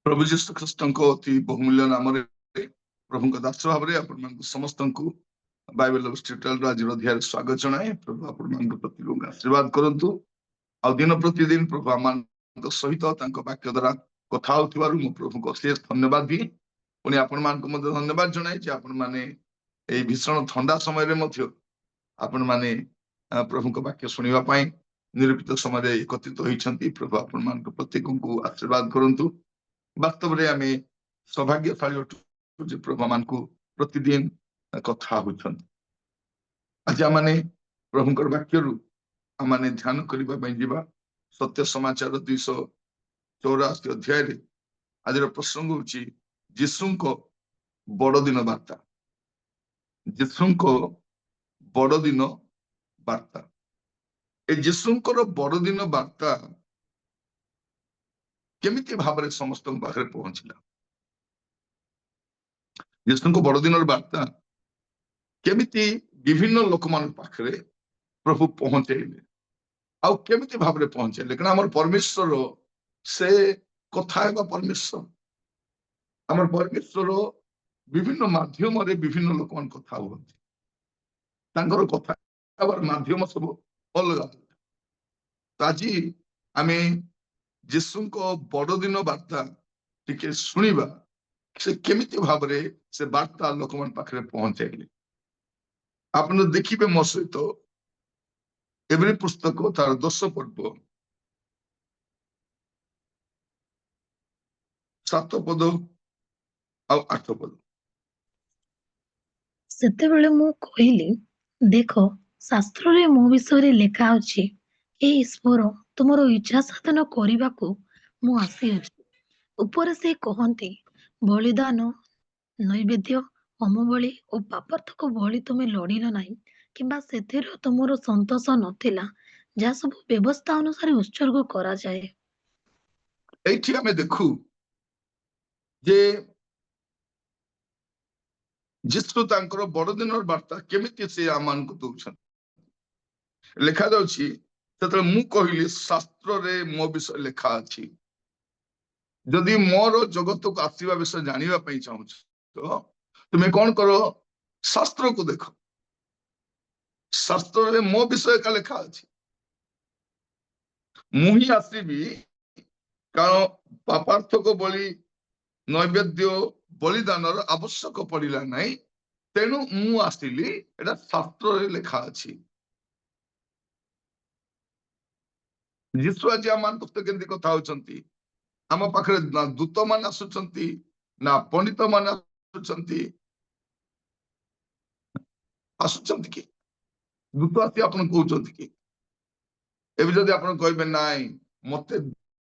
ପ୍ରଭୁ ଯୀଶୁ ଖ୍ରୀଷ୍ଟଙ୍କ ଅତି ବହୁମୂଲ୍ୟ ନାମରେ ପ୍ରଭୁଙ୍କ ଦାସ ଭାବରେ ଆପଣମାନଙ୍କୁ ସମସ୍ତଙ୍କୁ ବାଇବେଲ ଟ୍ୟୁଟୋରିଆଲର ଆଜିର ଅଧ୍ୟାୟରେ ସ୍ୱାଗତ ଜଣାଏ। ପ୍ରଭୁ ଆପଣମାନଙ୍କ ପ୍ରତ୍ୟେକଙ୍କୁ ଆଶୀର୍ବାଦ କରନ୍ତୁ। ଆଉ ଦିନ ପ୍ରତିଦିନ ପ୍ରଭୁ ଆମମାନଙ୍କ ସହିତ ତାଙ୍କ ବାକ୍ୟ ଦ୍ୱାରା କଥା ହଉଥିବାରୁ ମୁଁ ପ୍ରଭୁଙ୍କୁ ଅଶେଷ ଧନ୍ୟବାଦ ଦିଏ। ପୁଣି ଆପଣମାନଙ୍କୁ ମଧ୍ୟ ଧନ୍ୟବାଦ ଜଣାଏ ଯେ ଆପଣମାନେ ଏଇ ଭୀଷଣ ଥଣ୍ଡା ସମୟରେ ମଧ୍ୟ ଆପଣମାନେ ପ୍ରଭୁଙ୍କ ବାକ୍ୟ ଶୁଣିବା ପାଇଁ ନିରୂପିତ ସମୟରେ ଏକତ୍ରିତ ହୋଇଛନ୍ତି। ପ୍ରଭୁ ଆପଣମାନଙ୍କ ପ୍ରତ୍ୟେକଙ୍କୁ ଆଶୀର୍ବାଦ କରନ୍ତୁ। ବାସ୍ତବରେ ଆମେ ସୌଭାଗ୍ୟଶାଳୀ ଅଟୁ ଯେ ପ୍ରଭୁ ଆମମାନଙ୍କୁ ପ୍ରତିଦିନ କଥା ହଉଛନ୍ତି। ଆଜି ଆମମାନେ ପ୍ରଭୁଙ୍କର ବାକ୍ୟରୁ ଆମମାନେ ଧ୍ୟାନ କରିବା ପାଇଁ ଯିବା ସତ୍ୟ ସମାଚାର 284 ଅଧ୍ୟାୟରେ। ଆଜିର ପ୍ରସଙ୍ଗ ହଉଛି ଯୀଶୁଙ୍କ ବଡଦିନ ବାର୍ତ୍ତା। ଯୀଶୁଙ୍କ ବଡଦିନ ବାର୍ତ୍ତା। ଏ ଯୀଶୁଙ୍କର ବଡଦିନ ବାର୍ତ୍ତା କେମିତି ଭାବରେ ସମସ୍ତଙ୍କ ପାଖରେ ପହଞ୍ଚିଲା? ଯୀଶୁଙ୍କ ବଡଦିନର ବାର୍ତ୍ତା କେମିତି ବିଭିନ୍ନ ଲୋକମାନଙ୍କ ପାଖରେ ପ୍ରଭୁ ପହଞ୍ଚେଇଲେ ଆଉ କେମିତି ଭାବରେ ପହଞ୍ଚେଇଲେ? କାରଣ ଆମର ପରମେଶ୍ୱର ସେ କଥା ହେବା ପରମେଶ୍ୱର। ଆମର ପରମେଶ୍ୱର ବିଭିନ୍ନ ମାଧ୍ୟମରେ ବିଭିନ୍ନ ଲୋକମାନେ କଥା ହୁଅନ୍ତି। ତାଙ୍କର କଥା ହେବାର ମାଧ୍ୟମ ସବୁ ଅଲଗା ଅଲଗା। ତ ଆଜି ଆମେ ଯୀଶୁଙ୍କ ବଡଦିନ ବାର୍ତ୍ତା ଟିକେ ଶୁଣିବା, ସେ କେମିତି ଭାବରେ ସେ ବାର୍ତ୍ତା ଲୋକମାନଙ୍କ ପାଖରେ ପହଞ୍ଚାଇଲେ। ଆପଣ ଦେଖିବେ ମୋ ସହିତ ଏବ୍ରୀ ପୁସ୍ତକ ତାର 10 ପର୍ବ, 7 ପଦ ଆଉ 8 ପଦ। ସେତେବେଳେ ମୁଁ କହିଲି, ଦେଖ, ଶାସ୍ତ୍ରରେ ମୋ ବିଷୟରେ ଲେଖା ଅଛି, ହେ ଈଶ୍ୱର, ତୁମର ଇଚ୍ଛା ସାଧନ କରିବାକୁ ମୁଁ ଆସିଅଛି। ଉପରେ ସେ କହନ୍ତି, ବଳିଦାନ, ନୈବେଦ୍ୟ, ହୋମବଳି ଓ ପାପାର୍ଥକ ବଳି ତୁମେ ଲୋଡ଼ିଲ ନାହିଁ କିମ୍ବା ସେଥିରେ ତୁମର ସନ୍ତୋଷ ନଥିଲା, ଯାହା ସବୁ ବ୍ୟବସ୍ଥା ଅନୁସାରେ ଉତ୍ସର୍ଗ କରାଯାଏ। ଏଇଠି ଆମେ ଦେଖୁ ଯେ ଯୀଶୁ ତାଙ୍କର ବଡଦିନର ବାର୍ତ୍ତା କେମିତି ସେ ଆମମାନଙ୍କୁ ଦଉଛନ୍ତି। ଲେଖାଯାଉଛି, ସେତେବେଳେ ମୁଁ କହିଲି, ଶାସ୍ତ୍ରରେ ମୋ ବିଷୟ ଲେଖା ଅଛି। ଯଦି ମୋର ଜଗତକୁ ଆସିବା ବିଷୟ ଜାଣିବା ପାଇଁ ଚାହୁଁଛ ତ ତୁମେ କଣ କର? ଶାସ୍ତ୍ରକୁ ଦେଖ। ଶାସ୍ତ୍ରରେ ମୋ ବିଷୟ ଏକା ଲେଖା ଅଛି। ମୁଁ ହିଁ ଆସିବି, କାରଣ ପାପାର୍ଥକ ବଳି, ନୈବେଦ୍ୟ, ବଳିଦାନର ଆବଶ୍ୟକ ପଡିଲା ନାହିଁ, ତେଣୁ ମୁଁ ଆସିଲି। ଏଟା ଶାସ୍ତ୍ରରେ ଲେଖା ଅଛି। ଯୀଶୁ ଆଜି ଆମମାନଙ୍କ ସହିତ କେମିତି କଥା ହଉଛନ୍ତି? ଆମ ପାଖରେ ନା ଦୂତ ମାନେ ଆସୁଛନ୍ତି, ନା ପଣ୍ଡିତ ମାନେ ଆସୁଛନ୍ତି। ଆସୁଛନ୍ତି କି ଦୂତ ଆସି ଆପଣ କହୁଛନ୍ତି କି? ଏବେ ଯଦି ଆପଣ କହିବେ, ନାଇଁ, ମତେ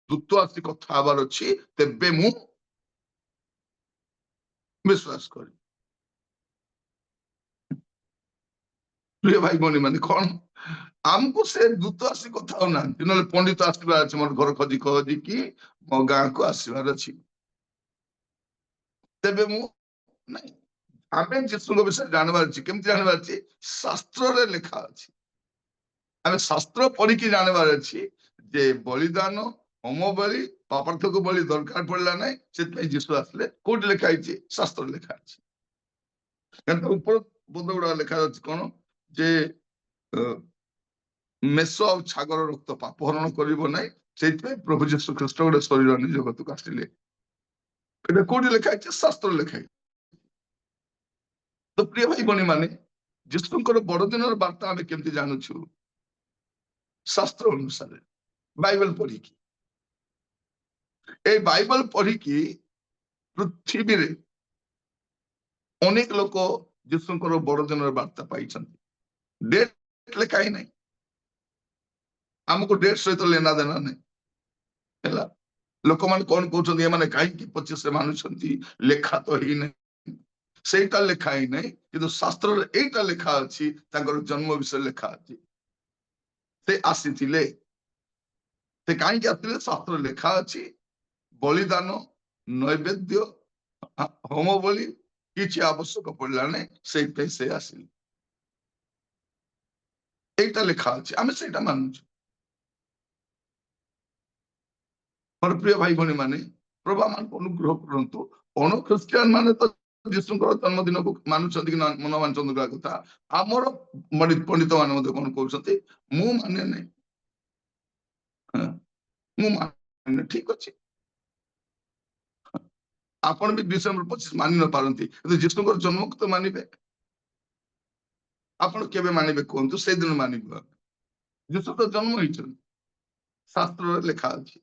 ଦୂତ ଆସି କଥା ହବାର ଅଛି, ତେବେ ମୁଁ ବିଶ୍ୱାସ କରିବି। ପ୍ରିୟ ଭାଇ ଭଉଣୀ ମାନେ, କଣ ଆମକୁ ସେ ଦୂତ ଆସି କଥା ହଉନାହାନ୍ତି, ନହେଲେ ପଣ୍ଡିତ ଆସିବାର ଅଛି, ମୋର ଘର ଖୋଜି ଖୋଜିକି ମୋ ଗାଁକୁ ଆସିବାର ଅଛି, ତେବେ ମୁଁ ନାଇଁ। ଆମେ ଯୀଶୁଙ୍କ ବିଷୟରେ ଜାଣିବାର ଅଛି। କେମିତି ଜାଣିବାର ଅଛି? ଶାସ୍ତ୍ରରେ ଲେଖା ଅଛି। ଆମେ ଶାସ୍ତ୍ର ପଢିକି ଜାଣିବାର ଅଛି ଯେ ବଳିଦାନ, ହୋମ ବଳି, ପାପାର୍ଥକ ବଳି ଦରକାର ପଡିଲା ନାହିଁ, ସେଥିପାଇଁ ଯୀଶୁ ଆସିଲେ। କୋଉଠି ଲେଖା ହେଇଛି? ଶାସ୍ତ୍ରରେ ଲେଖା ଅଛି। କିନ୍ତୁ ଉପର ପଦ ଗୁଡା ଲେଖା ଅଛି କଣ ଯେ ମେଷ ଆଉ ଛାଗର ରକ୍ତ ପାପ ହରଣ କରିବ ନାହିଁ, ସେଇଥିପାଇଁ ପ୍ରଭୁ ଯୀଶୁ ଖ୍ରୀଷ୍ଟ ଗୋଟେ ଶରୀର ନେଇ ଜଗତକୁ ଆସିଲେ। ଏଟା କୋଉଠି ଲେଖା ହେଇଛି? ଶାସ୍ତ୍ରରେ ଲେଖା ହେଇଛି। ତ ପ୍ରିୟ ଭାଇ ଭଉଣୀ ମାନେ, ଯୀଶୁଙ୍କର ବଡଦିନର ବାର୍ତ୍ତା ଆମେ କେମିତି ଜାଣୁଛୁ? ଶାସ୍ତ୍ର ଅନୁସାରେ, ବାଇବେଲ ପଢିକି। ଏଇ ବାଇବେଲ ପଢିକି ପୃଥିବୀରେ ଅନେକ ଲୋକ ଯୀଶୁଙ୍କର ବଡଦିନର ବାର୍ତ୍ତା ପାଇଛନ୍ତି। ଡେଟ୍ ଲେଖା ହିଁ ନାହିଁ, ଆମକୁ ଡେଟ୍ ସହିତ ଲେନା ଦେନା ନାହିଁ। ହେଲା, ଲୋକମାନେ କଣ କହୁଛନ୍ତି, ଏମାନେ କାହିଁକି 25ରେ ମାନୁଛନ୍ତି, ଲେଖା ତ ହେଇନାହିଁ। ସେଇଟା ଲେଖା ହେଇନାହିଁ, କିନ୍ତୁ ଶାସ୍ତ୍ରରେ ଏଇଟା ଲେଖା ଅଛି, ତାଙ୍କର ଜନ୍ମ ବିଷୟରେ ଲେଖା ଅଛି। ସେ ଆସିଥିଲେ, ସେ କାହିଁକି ଆସିଥିଲେ ଶାସ୍ତ୍ରରେ ଲେଖା ଅଛି। ବଳିଦାନ, ନୈବେଦ୍ୟ, ହୋମ ବଳି କିଛି ଆବଶ୍ୟକ ପଡିଲା ନାହିଁ, ସେଇଥିପାଇଁ ସେ ଆସିଲେ। ଏଇଟା ଲେଖା ଅଛି, ଆମେ ସେଇଟା ମାନୁଛୁ। ମୋର ପ୍ରିୟ ଭାଇ ଭଉଣୀ ମାନେ, ପ୍ରଭୁ ଆମମାନଙ୍କୁ ଅନୁଗ୍ରହ କରନ୍ତୁ। ଅଣ ଖ୍ରୀଷ୍ଟିଆନ ମାନେ ତ ଯୀଶୁଙ୍କର ଜନ୍ମଦିନକୁ ମାନୁଛନ୍ତି କି ନ ମାନୁଛନ୍ତି କଥା। ଆମର ପଣ୍ଡିତ ମାନେ ମଧ୍ୟ କଣ କହୁଛନ୍ତି? ମୁଁ ମାନେ ନାହିଁ। ମୁଁ ମାନେ, ଠିକ ଅଛି, ଆପଣ ବି ଡିସେମ୍ବର 25 ମାନି ନ ପାରନ୍ତି, କିନ୍ତୁ ଯୀଶୁଙ୍କର ଜନ୍ମକୁ ତ ମାନିବେ। ଆପଣ କେବେ ମାନିବେ କୁହନ୍ତୁ, ସେଇଦିନ ମାନିବେ ଆମେ। ଯୀଶୁ ତ ଜନ୍ମ ହେଇଛନ୍ତି, ଶାସ୍ତ୍ରରେ ଲେଖା ଅଛି।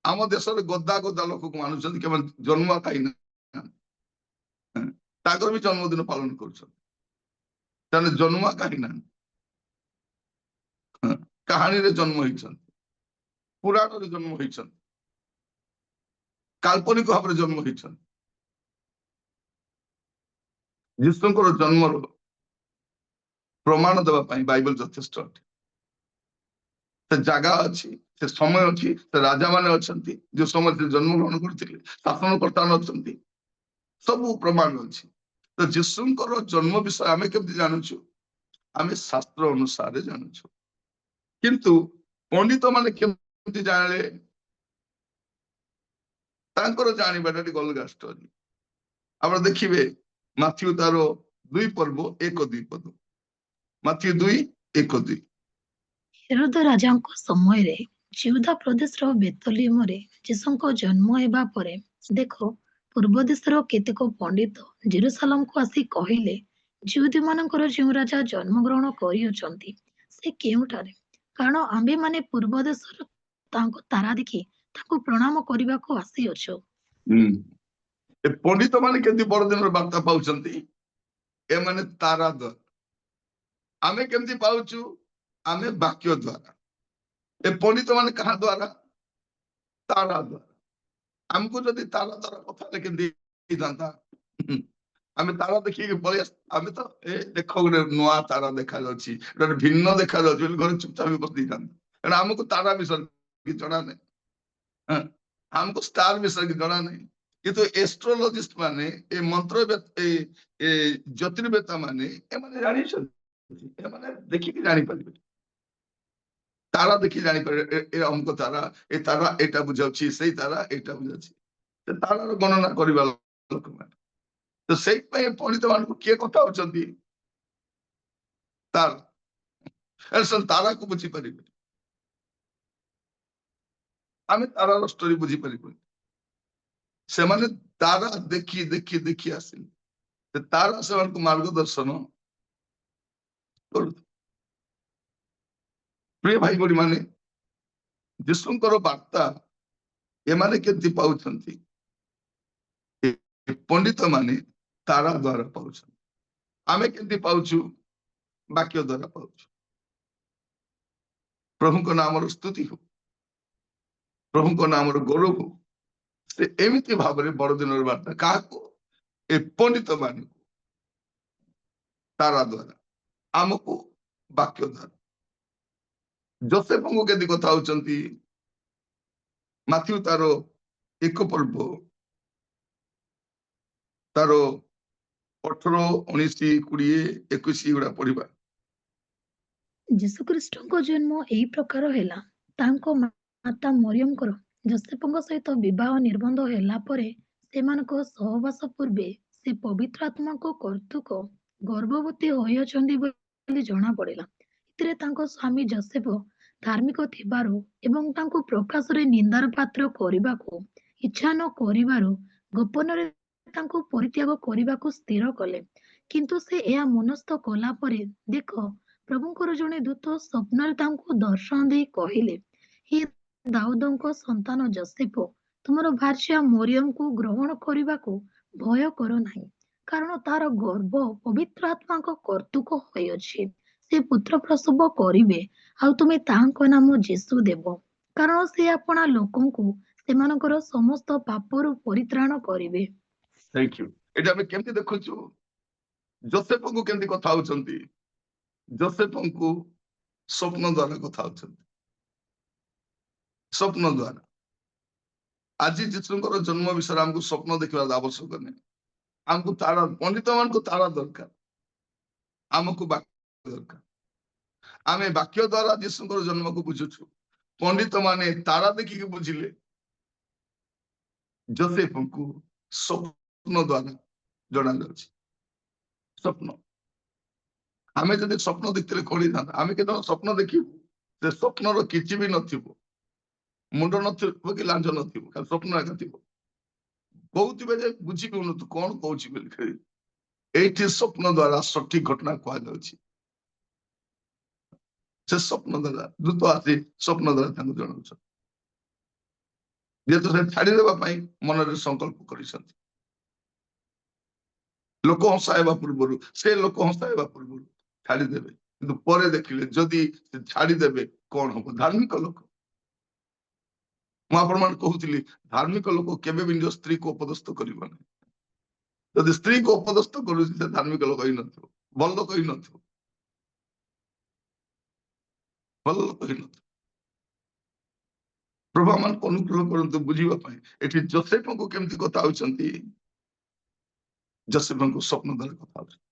ଆମ ଦେଶରେ ଗଦା ଗଦା ଲୋକକୁ ମାନୁଛନ୍ତି, କେବଳ ଜନ୍ମ କାହିଁ ନା ତାଙ୍କର ବି ଜନ୍ମଦିନ ପାଳନ କରୁଛନ୍ତି। ତାହେଲେ ଜନ୍ମ କାହିଁ ନାହାନ୍ତି? କାହାଣୀରେ ଜନ୍ମ ହେଇଛନ୍ତି, ପୁରାଣରେ ଜନ୍ମ ହେଇଛନ୍ତି, କାଳ୍ପନିକ ଭାବରେ ଜନ୍ମ ହେଇଛନ୍ତି। ଯୀଶୁଙ୍କର ଜନ୍ମର ପ୍ରମାଣ ଦେବା ପାଇଁ ବାଇବଲ ଯଥେଷ୍ଟ ଅଟେ। ସେ ଜାଗା ଅଛି, ସେ ସମୟ ଅଛି, ସେ ରାଜା ମାନେ ଅଛନ୍ତି ଯୋଉ ସମୟରେ ସେ ଜନ୍ମଗ୍ରହଣ କରିଥିଲେ, ଶାସନକର୍ତ୍ତା ଅଛନ୍ତି, ସବୁ ପ୍ରମାଣ ଅଛି। ତ ଯୀଶୁଙ୍କର ଜନ୍ମ ବିଷୟ ଆମେ କେମିତି ଜାଣୁଛୁ? ଆମେ ଶାସ୍ତ୍ର ଅନୁସାରେ ଜାଣୁଛୁ। କିନ୍ତୁ ପଣ୍ଡିତ ମାନେ କେମିତି ଜାଣିଲେ? ତାଙ୍କର ଜାଣିବାଟା ଟିକେ ଅଲଗା ଷ୍ଟୋରି। ଆପଣ ଦେଖିବେ ମାଥ୍ୟୁ ତାର 2 ପର୍ବ 1-2 ପଦ। ମାଥ୍ୟୁ 2:1-2। ହେରୋଦ ରାଜାଙ୍କ ସମୟରେ ଯିହୁଦା ପ୍ରଦେଶର ବେଥଲିମରେ ଯୀଶୁଙ୍କ ଜନ୍ମ ହେବା ପରେ, ଦେଖ, ପୂର୍ବ ଦେଶର କେତେକ ପଣ୍ଡିତ ଜେରୁସାଲମକୁ ଆସି କହିଲେ, ଯିହୁଦୀମାନଙ୍କର ଯେଉଁ ରାଜା ଜନ୍ମଗ୍ରହଣ କରିଅଛନ୍ତି, ସେ କେଉଁଠାରେ? କାରଣ ଆମ୍ଭେମାନେ ପୂର୍ବ ଦେଶର ତାଙ୍କ ତାରା ଦେଖି ତାଙ୍କୁ ପ୍ରଣାମ କରିବାକୁ ଆସିଅଛୁ। ଏ ପଣ୍ଡିତ ମାନେ କେମିତି ବଡ଼ଦିନର ବାର୍ତ୍ତା ପାଉଛନ୍ତି? ଏମାନେ ତାରା ଦ୍ୱାରା। ଆମେ କେମିତି ପାଉଛୁ? ଆମେ ବାକ୍ୟ ଦ୍ୱାରା। ଏ ପଣ୍ଡିତ ମାନେ କାହା ଦ୍ୱାରା? ତାରା ଦ୍ୱାରା। ଆମକୁ ଯଦି ତାରା ଦ୍ୱାରା କଥା ହେଲେ କେମିତି ହେଇଥାନ୍ତା? ଆମେ ତାରା ଦେଖିକି ପଳେଇ ଆସ, ଆମେ ତ ଏ ଦେଖ, ଗୋଟେ ନୂଆ ତାରା ଦେଖାଯାଉଛି, ଗୋଟେ ଭିନ୍ନ ଦେଖାଯାଉଛି ବୋଲି ଘରେ ଚୁପଚାପ ବସି ଦେଇଥାନ୍ତେ। କାରଣ ଆମକୁ ତାରା ବିଷୟରେ କିଛି ଜଣା ନାହିଁ। ଆମକୁ ଷ୍ଟାର ବିଷୟରେ କିଛି ଜଣା ନାହିଁ। କିନ୍ତୁ ଏଷ୍ଟ୍ରୋଲୋଜିଷ୍ଟ ମାନେ, ଏ ମନ୍ତ୍ର, ଏ ଜ୍ୟୋତିର୍ବେତା ମାନେ, ଏମାନେ ଜାଣିଛନ୍ତି। ଏମାନେ ଦେଖିକି ଜାଣିପାରିବେ, ତାରା ଦେଖି ଜାଣିପାରିବେ, ଏ ଅମୁକ ତାରା, ଏ ତାରା ଏଇଟା ବୁଝାଉଛି, ସେଇ ତାରା ଏଇଟା ବୁଝାଉଛି। ସେ ତାରାର ଗଣନା କରିବା ଲୋକମାନେ ତ। ସେଇଥିପାଇଁ ପଣ୍ଡିତ ମାନଙ୍କୁ କିଏ କଥା ହଉଛନ୍ତି? ତାରା। ତାରାକୁ ବୁଝିପାରିବେ, ଆମେ ତାରାର ଷ୍ଟୋରି ବୁଝିପାରିବୁନି। ସେମାନେ ତାରା ଦେଖି ଦେଖି ଦେଖି ଆସିଲେ। ସେ ତାରା ସେମାନଙ୍କୁ ମାର୍ଗଦର୍ଶନ କରୁଥିଲେ। ପ୍ରିୟ ଭାଇ ଭଉଣୀ ମାନେ, ଯୀଶୁଙ୍କର ବାର୍ତ୍ତା ଏମାନେ କେମିତି ପାଉଛନ୍ତି? ପଣ୍ଡିତ ମାନେ ତାରା ଦ୍ୱାରା ପାଉଛନ୍ତି। ଆମେ କେମିତି ପାଉଛୁ? ବାକ୍ୟ ଦ୍ୱାରା ପାଉଛୁ। ପ୍ରଭୁଙ୍କ ନାମର ସ୍ତୁତି ହଉ, ପ୍ରଭୁଙ୍କ ନାମର ଗୌରବ ହଉ। ସେ ଏମିତି ଭାବରେ ବଡ଼ଦିନର ବାର୍ତ୍ତା କାହାକୁ? ଏ ପଣ୍ଡିତ ମାନଙ୍କୁ ତାରା ଦ୍ୱାରା, ଆମକୁ ବାକ୍ୟ ଦ୍ୱାରା। ଜୋସେଫଙ୍କୁ କେମିତି କଥା ହଉଛନ୍ତି? ମାଥ୍ୟୁ ତାର 1 ପର୍ବ ତାର 18, 19, 20, 21 ଏଗୁଡା ପଢିବା। ଯୀଶୁଖ୍ରୀଷ୍ଟଙ୍କ ଜନ୍ମ ଏହି ପ୍ରକାର ହେଲା। ତାଙ୍କ ମାତା ମରିୟମଙ୍କର ଯୋସେଫଙ୍କ ସହିତ ବିବାହ ନିର୍ବନ୍ଧ ହେଲା ପରେ ସେମାନଙ୍କ ସହବାସ ପୂର୍ବେ ସେ ପବିତ୍ର ଆତ୍ମାଙ୍କ କର୍ତ୍ତୃକ ଗର୍ଭବତୀ ହୋଇଅଛନ୍ତି ବୋଲି ଜଣା ପଡ଼ିଲା। ଏଥିରେ ତାଙ୍କ ସ୍ୱାମୀ ଯୋସେଫ ଧାର୍ମିକ ଥିବାରୁ ଏବଂ ତାଙ୍କୁ ପ୍ରକାଶରେ ନିନ୍ଦାର ପାତ୍ର କରିବାକୁ ଇଚ୍ଛା ନ କରିବାରୁ ଗୋପନରେ ତାଙ୍କୁ ପରିତ୍ୟାଗ କରିବାକୁ ସ୍ଥିର କଲେ। କିନ୍ତୁ ସେ ଏହା ମନସ୍ଥ କଲା ପରେ, ଦେଖ, ପ୍ରଭୁଙ୍କର ଜଣେ ଦୂତ ସ୍ୱପ୍ନରେ ତାଙ୍କୁ ଦର୍ଶନ ଦେଇ କହିଲେ, ହେ ଦାଉଦଙ୍କ ସନ୍ତାନ ଯୋସେଫ, ତୁମର ଭାର୍ଯ୍ୟା ମରିୟମକୁ ଗ୍ରହଣ କରିବାକୁ ଭୟ କର ନାହିଁ, କାରଣ ତାର ଗର୍ଭ ପବିତ୍ର ଆତ୍ମାଙ୍କ କର୍ତ୍ତୃକ ହୋଇଅଛି। ସେ ପୁତ୍ର ପ୍ରସବ କରିବେ, ଆଉ ତୁମେ ତାହାଙ୍କ ନାମ ଯୀଶୁ ଦେବ, କାରଣ ସେ ଆପଣା ଲୋକଙ୍କୁ ସେମାନଙ୍କର ସମସ୍ତ ପାପରୁ ପରିତ୍ରାଣ କରିବେ। Thank you. ଏଇଟା ଆମେ କେମିତି ଦେଖୁଛୁ? ଜୋସେଫଙ୍କୁ କେମିତି କଥା ହଉଛନ୍ତି? ଜୋସେଫଙ୍କୁ ସ୍ୱପ୍ନ ଦ୍ୱାରା କଥା ହଉଛନ୍ତି, ସ୍ୱପ୍ନ ଦ୍ୱାରା। ଆଜି ଯୀଶୁଙ୍କର ଜନ୍ମ ବିଷୟରେ ଆମକୁ ସ୍ୱପ୍ନ ଦେଖିବାର ଆବଶ୍ୟକ ନାହିଁ। ଆମକୁ ତାରା, ପଣ୍ଡିତ ମାନଙ୍କୁ ତାରା ଦରକାର, ଆମକୁ ବାକ୍ୟ ଦରକାର। ଆମେ ବାକ୍ୟ ଦ୍ୱାରା ଯୀଶୁଙ୍କର ଜନ୍ମକୁ ବୁଝୁଛୁ। ପଣ୍ଡିତ ମାନେ ତାରା ଦେଖିକି ବୁଝିଲେ। ଯୋସେଫଙ୍କୁ ସ୍ୱପ୍ନ ଦ୍ଵାରା ଜଣାଯାଉଛି। ସ୍ୱପ୍ନ। ଆମେ ଯଦି ସ୍ୱପ୍ନ ଦେଖିଥିଲେ କଣ ହେଇଥାନ୍ତା? ଆମେ କେତେବେଳେ ସ୍ୱପ୍ନ ଦେଖିବୁ, ସେ ସ୍ୱପ୍ନର କିଛି ବି ନଥିବ, ମୁଣ୍ଡ ନଥିବ କି ଲାଞ୍ଜ ନଥିବ, ଖାଲି ସ୍ୱପ୍ନ ଏକା ଥିବ। କହୁଥିବେ ଯେ ବୁଝିପାରୁନୁ ତୁ କଣ କହୁଛି ବୋଲି ଖାଲି। ଏଇଠି ସ୍ୱପ୍ନ ଦ୍ଵାରା ସଠିକ ଘଟଣା କୁହାଯାଉଛି। ସେ ସ୍ୱପ୍ନ ଦ୍ଵାରା ଦୂତ ଆସି ସ୍ୱପ୍ନ ଦ୍ଵାରା ତାଙ୍କୁ ଜଣାଉଛନ୍ତି, ଯେହେତୁ ସେ ଛାଡିଦେବା ପାଇଁ ମନରେ ସଂକଳ୍ପ କରିଛନ୍ତି। ଲୋକ ହସାଇବା ପୂର୍ବରୁ, ସେ ଲୋକ ହସାଇବା ପୂର୍ବରୁ ଛାଡିଦେବେ। କିନ୍ତୁ ପରେ ଦେଖିଲେ, ଯଦି ସେ ଛାଡିଦେବେ କଣ ହବ? ଧାର୍ମିକ ଲୋକ, ମୁଁ ଆପଣମାନଙ୍କୁ କହୁଥିଲି, ଧାର୍ମିକ ଲୋକ କେବେ ବି ନିଜ ସ୍ତ୍ରୀକୁ ଅପଦସ୍ଥ କରିବ ନାହିଁ। ଯଦି ସ୍ତ୍ରୀକୁ ଅପଦସ୍ଥ କରୁଛି, ସେ ଧାର୍ମିକ ଲୋକ ହେଇନଥିବ, ଭଲ ଲୋକ ହେଇନଥିବ, ଭଲ ଲୋକ ହେଇନଥିବ। ପ୍ରଭୁ ଆମମାନଙ୍କୁ ଅନୁଗ୍ରହ କରନ୍ତୁ ବୁଝିବା ପାଇଁ। ଏଠି ଜୋସେଫଙ୍କୁ କେମିତି କଥା ହଉଛନ୍ତି? ଜୋସେଫଙ୍କୁ ସ୍ୱପ୍ନ ଦ୍ୱାରା କଥା ହଉଛନ୍ତି।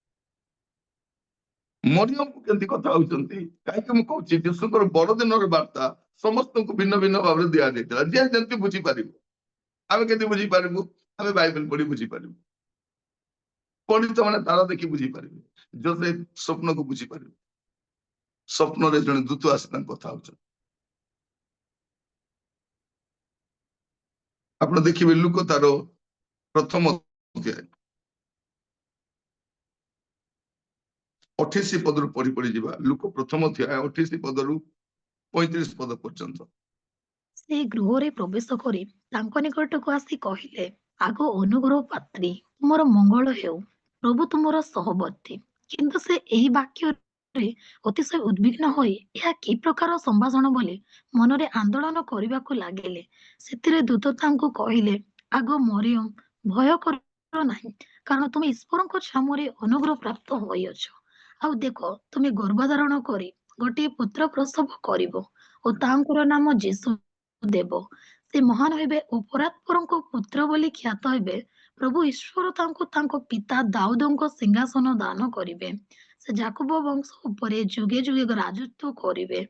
ମରିୟମକୁ କେମିତି କଥା ହଉଛନ୍ତି? କାହିଁକି ମୁଁ କହୁଛି, ଯୀଶୁଙ୍କର ବଡଦିନର ବାର୍ତ୍ତା ସମସ୍ତଙ୍କୁ ଭିନ୍ନ ଭିନ୍ନ ଭାବରେ ଦିଆଯାଇଥିଲା, ଯିଏ ଯେମିତି ବୁଝିପାରିବ। ଆମେ କେମିତି ବୁଝିପାରିବୁ? ଆମେ ବାଇବେଲ ପଢି ବୁଝିପାରିବୁ। ପଣ୍ଡିତ ମାନେ ତାରା ଦେଖି ବୁଝିପାରିବେ, ଜୋସେଫ ସ୍ୱପ୍ନକୁ ବୁଝିପାରିବେ। ସ୍ୱପ୍ନରେ ଜଣେ ଦୂତ ଆସି ତାଙ୍କ କଥା ହଉଛନ୍ତି। ଆପଣ ଦେଖିବେ ଲୂକ ତାର ପ୍ରଥମ ଅଧ୍ୟାୟ 28 ପଦରୁ ପଢି ପଢି ଯିବା। ଲୂକ ପ୍ରଥମ ଅଧ୍ୟାୟ 28 ପଦରୁ 35 ପଦ ପର୍ଯ୍ୟନ୍ତ। ସେ ଗୃହରେ ପ୍ରବେଶ କରି ତାଙ୍କ ନିକଟକୁ ଆସି କହିଲେ, ଆଗୋ ଅନୁଗ୍ରହ ପାତ୍ରୀ, ତୁମର ମଙ୍ଗଳ ହେଉ, ପ୍ରଭୁ ତୁମର ସହବର୍ତ୍ତୀ। କିନ୍ତୁ ସେ ଏହି ବାକ୍ୟରେ ଅତିଶୟ ଉଦ୍ବିଗ୍ନ ହୋଇ ଏହା କି ପ୍ରକାର ସମ୍ଭାଷଣ ବୋଲି ମନରେ ଆନ୍ଦୋଳନ କରିବାକୁ ଲାଗିଲେ। ସେଥିରେ ଦୂତ ତାଙ୍କୁ କହିଲେ, ଆଗୋ ମରିୟମ, ଭୟ କର ନାହିଁ, କାରଣ ତୁମେ ଈଶ୍ୱରଙ୍କ ଛାମୁରେ ଅନୁଗ୍ରହ ପ୍ରାପ୍ତ ହୋଇଅଛ। ଆଉ ଦେଖ, ତୁମେ ଗର୍ଭଧାରଣ କରି ଗୋଟିଏ ପୁତ୍ର ପ୍ରସବ କରିବ ଓ ତାଙ୍କର ନାମ ଯୀଶୁ ଦେବ। ସେ ମହାନ ହେବେ ଓ ପରାତ୍ପରଙ୍କ ପୁତ୍ର ବୋଲି ଖ୍ୟାତ ହେବେ। ପ୍ରଭୁ ଈଶ୍ୱର ତାଙ୍କୁ ତାଙ୍କ ପିତା ଦାଉଦଙ୍କ ସିଂହାସନ ଦାନ କରିବେ। ସେ ଯାକୁବ ବଂଶ ଉପରେ ଯୁଗେ ଯୁଗେ ରାଜତ୍ୱ କରିବେ,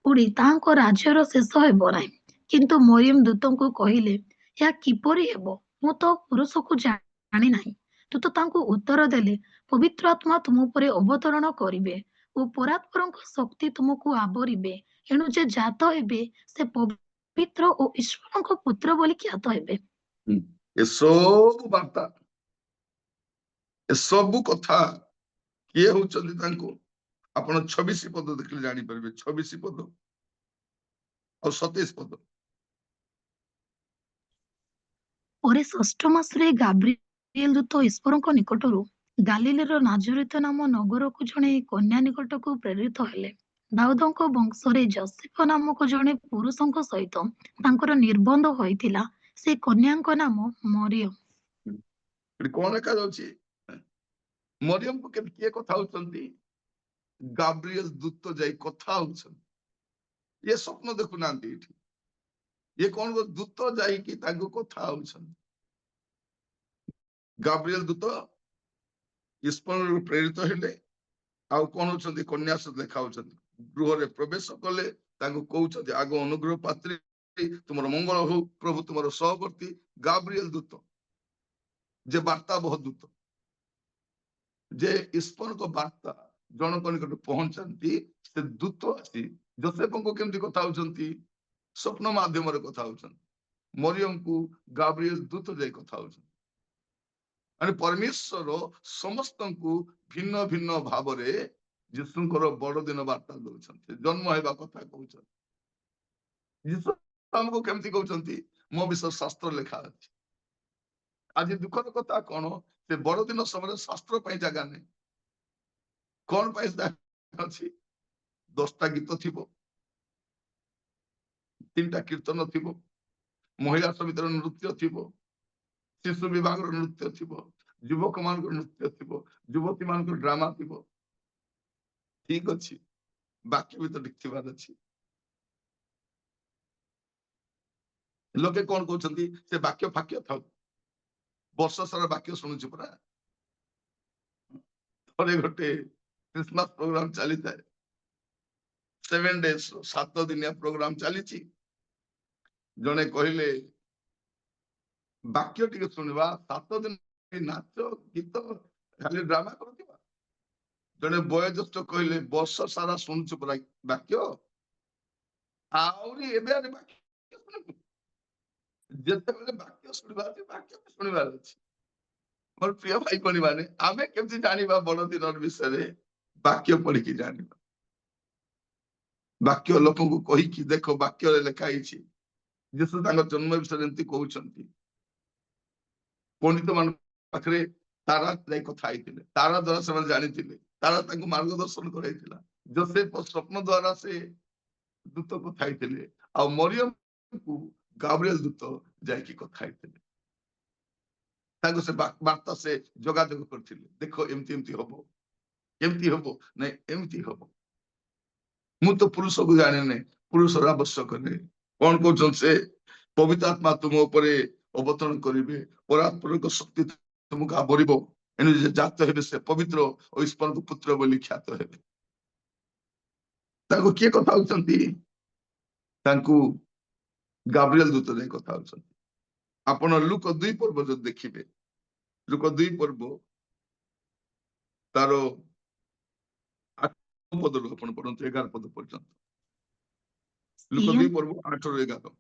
ପୁଣି ତାହାଙ୍କ ରାଜ୍ୟର ଶେଷ ହେବ ନାହିଁ। କିନ୍ତୁ ମରିୟମ ଦୂତଙ୍କୁ କହିଲେ, ଏହା କିପରି ହେବ? ମୁଁ ତ ପୁରୁଷକୁ ଜାଣି ନାହିଁ। ଦୂତ ତାଙ୍କୁ ଉତ୍ତର ଦେଲେ, ପବିତ୍ର ଆତ୍ମା ତୁମ ଉପରେ ଅବତରଣ କରିବେ ଓ ପରାତ୍ପରଙ୍କ ଶକ୍ତି ତୁମକୁ ଆବରିବେ। ଏଣୁ ଯେ ଜାତ ହେବେ, ସେ ପବିତ୍ର ଓ ଈଶ୍ୱରଙ୍କ ପୁତ୍ର ବୋଲି ଖ୍ୟାତ ହେବେ। ଏସବୁ ବାର୍ତ୍ତା, ଏସବୁ କଥା କିଏ ହଉଛନ୍ତି ତାଙ୍କୁ, ଆପଣ 26 ପଦ ଦେଖିଲେ ଜାଣିପାରିବେ। 26 ପଦ ଆଉ 27 ପଦ। ପରେ ଷଷ୍ଠ ମାସରେ ଗାବ୍ରିଏଲ ଦୂତ ଈଶ୍ୱରଙ୍କ ନିକଟରୁ ଗାଲିଲୀର ନାଜରିତ ନାମ ନଗରକୁ ଜଣେ କନ୍ୟା ନିକଟକୁ ପ୍ରେରିତ ହେଲେ। ଦାଉଦଙ୍କ ବଂଶରେ ଯୋସେଫ ନାମକ ଜଣେ ପୁରୁଷଙ୍କ ସହିତ ତାଙ୍କର ନିର୍ବନ୍ଧ ହୋଇଥିଲା। ସେ କନ୍ୟାଙ୍କ ନାମ ମରିୟମ। ଏଠି କଣ ଲେଖାଯାଉଛି? ମରିୟମକୁ କେମିତି କିଏ କଥା ହଉଛନ୍ତି? ଗାବ୍ରିଏଲ ଦୂତ ଯାଇ କଥା ହଉଛନ୍ତି। ଇଏ ସ୍ୱପ୍ନ ଦେଖୁନାହାନ୍ତି ଏଠି। ଇଏ କଣ, ଦୂତ ଯାଇକି ତାଙ୍କୁ କଥା ହଉଛନ୍ତି। ଗାବ୍ରିଏଲ ଦୂତ ଈଶ୍ୱରରୁ ପ୍ରେରିତ ହେଲେ ଆଉ କଣ ହଉଛନ୍ତି? କନ୍ୟା ସହିତ ଦେଖା ହଉଛନ୍ତି। ଗୃହରେ ପ୍ରବେଶ କଲେ, ତାଙ୍କୁ କହୁଛନ୍ତି, ଆଗ ଅନୁଗ୍ରହ ପାତ୍ରୀ, ତୁମର ମଙ୍ଗଳ ହଉ, ପ୍ରଭୁ ତୁମର ସହବର୍ତ୍ତୀ। ଗାବ୍ରିଏଲ ଦୂତ ଯେ ବାର୍ତ୍ତାବହ ଦୂତ, ଯେ ଈଶ୍ୱରଙ୍କ ବାର୍ତ୍ତା ଜଣଙ୍କ ନିକଟରେ ପହଞ୍ଚାନ୍ତି, ସେ ଦୂତ ଆସି ଯୋସେଫଙ୍କୁ କେମିତି କଥା ହଉଛନ୍ତି? ସ୍ୱପ୍ନ ମାଧ୍ୟମରେ କଥା ହଉଛନ୍ତି। ମରିୟମକୁ ଗାବ୍ରିଏଲ ଦୂତ ଯାଇ କଥା ହଉଛନ୍ତି। ମାନେ ପରମେଶ୍ୱର ସମସ୍ତଙ୍କୁ ଭିନ୍ନ ଭିନ୍ନ ଭାବରେ ଯୀଶୁଙ୍କର ବଡଦିନ ବାର୍ତ୍ତା ଦଉଛନ୍ତି, ଜନ୍ମ ହେବା କଥା କହୁଛନ୍ତି। ଯୀଶୁ ଆମକୁ କେମିତି କହୁଛନ୍ତି? ମୋ ବିଷୟ ଶାସ୍ତ୍ର ଲେଖା ଅଛି। ଆଜି ଦୁଃଖର କଥା କଣ, ସେ ବଡଦିନ ସମୟରେ ଶାସ୍ତ୍ର ପାଇଁ ଜାଗା ନାହିଁ। କଣ ପାଇଁ ଜାଗା ଅଛି? 10ଟା ଗୀତ ଥିବ, 3ଟା କୀର୍ତ୍ତନ ଥିବ, ମହିଳା ସମିତିର ନୃତ୍ୟ ଥିବ, ଶିଶୁ ବିଭାଗର ନୃତ୍ୟ ଥିବ, ଯୁବକ ମାନଙ୍କର ନୃତ୍ୟ ଥିବ, ଯୁବତୀ ମାନଙ୍କର ଡ୍ରାମା ଥିବ। ଠିକ ଅଛି, ବାକି ବି ତ ଠିକ ଥିବାର ଅଛି। ଲୋକେ କଣ କହୁଛନ୍ତି? ସେ ବାକ୍ୟ ଫାକ୍ୟ ଥାଉ, ବର୍ଷ ସାରା ବାକ୍ୟ ଶୁଣୁଛୁ ପରା। ଥରେ ଗୋଟେ ଖ୍ରୀଷ୍ଟମାସ ପ୍ରୋଗ୍ରାମ ଚାଲିଥାଏ, 7 ଡେଜ, 7 ଦିନିଆ ପ୍ରୋଗ୍ରାମ ଚାଲିଛି। ଜଣେ କହିଲେ, ବାକ୍ୟ ଟିକେ ଶୁଣିବା, 7 ଦିନ ନାଚ ଗୀତ ଖାଲି ଡ୍ରାମା କରୁଥିବା। ଜଣେ ବୟୋଜ୍ୟେଷ୍ଠ କହିଲେ, "ବର୍ଷ ସାରା ଶୁଣୁଛୁ ପରା ବାକ୍ୟ, ଆହୁରି ଏବେ ଆରେ ବାକ୍ୟ ଶୁଣିବୁ?" ଯେତେବେଳେ ବାକ୍ୟ ଶୁଣିବାର ଅଛି, ବାକ୍ୟ ବି ଶୁଣିବାର ଅଛି। ମୋର ପ୍ରିୟ ଭାଇ ଭଉଣୀ ମାନେ, ଆମେ କେମିତି ଜାଣିବା ବଡ ଦିନର ବିଷୟରେ? ବାକ୍ୟ ପଢିକି ଜାଣିବା, ବାକ୍ୟ ଲୋକଙ୍କୁ କହିକି, ଦେଖ, ବାକ୍ୟରେ ଲେଖା ହେଇଛି, ଯୀଶୁ ତାଙ୍କ ଜନ୍ମ ବିଷୟରେ ଏମିତି କହୁଛନ୍ତି। ପଣ୍ଡିତ ମାନଙ୍କ ପାଖରେ ତାରା ଯାଇ କଥା ହେଇଥିଲେ। ତାରା ଦ୍ଵାରା ସେମାନେ ଜାଣିଥିଲେ, ତାରା ତାଙ୍କୁ ମାର୍ଗଦର୍ଶନ କରାଇଥିଲା। ଯୋସେଫ ସ୍ୱପ୍ନ ଦ୍ଵାରା ସେ ଦୂତ କଥା ହେଇଥିଲେ ଆଉ ମରିୟମକୁ ଗାବ୍ରିଏଲ ଦୂତ ଯାଇକି କଥା ହେଇଥିଲେ। ତାଙ୍କୁ ସେ ବାର୍ତ୍ତା ସେ ଯୋଗାଯୋଗ କରିଥିଲେ, ଦେଖ, ଏମିତି ଏମିତି ହବ। କେମିତି ହବ? ନାଇଁ, ଏମିତି ହବ। ମୁଁ ତ ପୁରୁଷକୁ ଜାଣିନି, ପୁରୁଷର ଆବଶ୍ୟକ ନାହିଁ। କଣ କହୁଛନ୍ତି ସେ? ପବିତ୍ର ଆତ୍ମା ତୁମ ଉପରେ ଅବତରଣ କରିବେ, ପରାତ୍ପରଙ୍କ ଶକ୍ତି ତୁମକୁ ଆବରିବ। ଏଣୁ ଯେ ଜାତ ହେବେ, ସେ ପବିତ୍ର ଓ ଈଶ୍ୱରଙ୍କ ପୁତ୍ର ବୋଲି ଖ୍ୟାତ ହେବେ। ତାଙ୍କୁ କିଏ କଥା ହଉଛନ୍ତି? ତାଙ୍କୁ ଗାବ୍ରିଏଲ ଦୂତ ଯାଇ କଥା ହଉଛନ୍ତି। ଆପଣ ଲୂକ 2 ପର୍ବ ଯଦି ଦେଖିବେ, ଲୂକ 2 ପର୍ବ ତାର 8 ପଦରୁ ଆପଣ ପଢନ୍ତୁ 11 ପଦ ପର୍ଯ୍ୟନ୍ତ। ଲୂକ 2 ପର୍ବ 8ରୁ 11।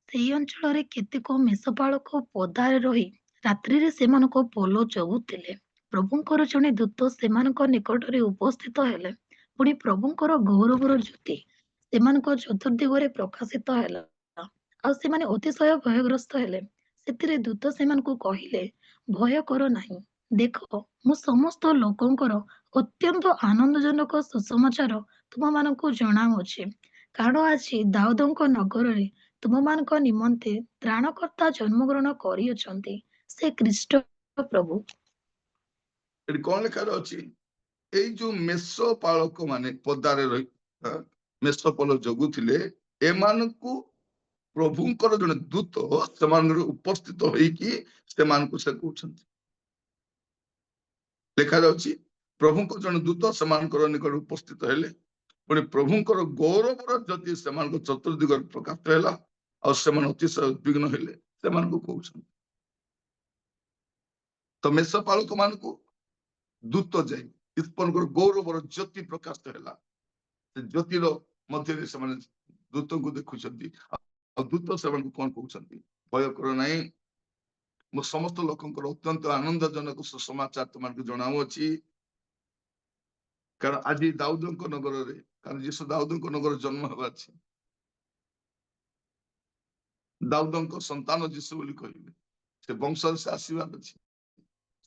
ସେଇ ଅଞ୍ଚଳରେ କେତେକ ମେଷପାଳକ ପଦାରେ ରହି ରାତ୍ରିରେ ସେମାନଙ୍କ ପଲ ଜଗୁଥିଲେ। ପ୍ରଭୁଙ୍କର ଜଣେ ଦୂତ ସେମାନଙ୍କ ନିକଟରେ ଉପସ୍ଥିତ ହେଲେ। ପୁଣି ପ୍ରଭୁଙ୍କର ଗୌରବର ଜ୍ୟୋତି ସେମାନଙ୍କ ଚତୁର୍ଦିଗରେ ପ୍ରକାଶିତ ହେଲା, ଆଉ ସେମାନେ ଅତିଶୟ ଭୟଗ୍ରସ୍ତ ହେଲେ। ସେଥିରେ ଦୂତ ସେମାନଙ୍କୁ କହିଲେ, ଭୟ କର ନାହିଁ। ଦେଖ, ମୁଁ ସମସ୍ତ ଲୋକଙ୍କର ଅତ୍ୟନ୍ତ ଆନନ୍ଦଜନକ ସୁସମାଚାର ତୁମମାନଙ୍କୁ ଜଣାଉଅଛି। କାରଣ ଆଜି ଦାଉଦଙ୍କ ନଗରରେ ତୁମମାନଙ୍କ ନିମନ୍ତେ ତ୍ରାଣକର୍ତ୍ତା ଜନ୍ମଗ୍ରହଣ କରିଅଛନ୍ତି, ସେ ଖ୍ରୀଷ୍ଟ ପ୍ରଭୁ। ଏଠି କଣ ଲେଖା ଅଛି? ଏଇ ଯୋଉ ମେଷ ପାଳକ ମାନେ ପଦାରେ ରହି ମେଷ ପଲ ଜଗୁଥିଲେ, ଏମାନଙ୍କୁ ପ୍ରଭୁଙ୍କର ଜଣେ ଦୂତ ସେମାନଙ୍କର ଉପସ୍ଥିତ ହେଇକି ସେମାନଙ୍କୁ ସେ କହୁଛନ୍ତି। ଲେଖାଯାଉଛି, ପ୍ରଭୁଙ୍କ ଜଣେ ଦୂତ ସେମାନଙ୍କର ନିକଟରେ ଉପସ୍ଥିତ ହେଲେ, ପୁଣି ପ୍ରଭୁଙ୍କର ଗୌରବର ଜ୍ୟୋତି ସେମାନଙ୍କ ଚତୁର୍ଦିଗରେ ପ୍ରକାଶ ହେଲା, ଆଉ ସେମାନେ ଅତିଶୟ ଉଦ୍ବିଗ୍ନ ହେଲେ। ସେମାନଙ୍କୁ କହୁଛନ୍ତି ତ, ମେଷ ପାଳକ ମାନଙ୍କୁ ଦୂତ ଯାଇ ଈଶ୍ୱରଙ୍କର ଗୌରବର ଜ୍ୟୋତି ପ୍ରକାଶ ହେଲା। ସେ ଜ୍ୟୋତିର ମଧ୍ୟରେ ସେମାନେ ଦୂତଙ୍କୁ ଦେଖୁଛନ୍ତି। ଆଉ ଦୂତ ସେମାନଙ୍କୁ କଣ କହୁଛନ୍ତି? ଭୟ କର ନାହିଁ, ମୁଁ ସମସ୍ତ ଲୋକଙ୍କର ଅତ୍ୟନ୍ତ ଆନନ୍ଦଜନକ ସୁସମାଚାର ତୁମମାନଙ୍କୁ ଜଣାଉଅଛି। କାରଣ ଆଜି ଦାଉଦଙ୍କ ନଗରରେ, କାରଣ ଯୀଶୁ ଦାଉଦଙ୍କ ନଗରରେ ଜନ୍ମ ହେବା ଅଛି। ଦାଉଦଙ୍କ ସନ୍ତାନ ଯୀଶୁ ବୋଲି କହିଲେ। ସେ ବଂଶରେ ସେ ଆସିବାର ଅଛି,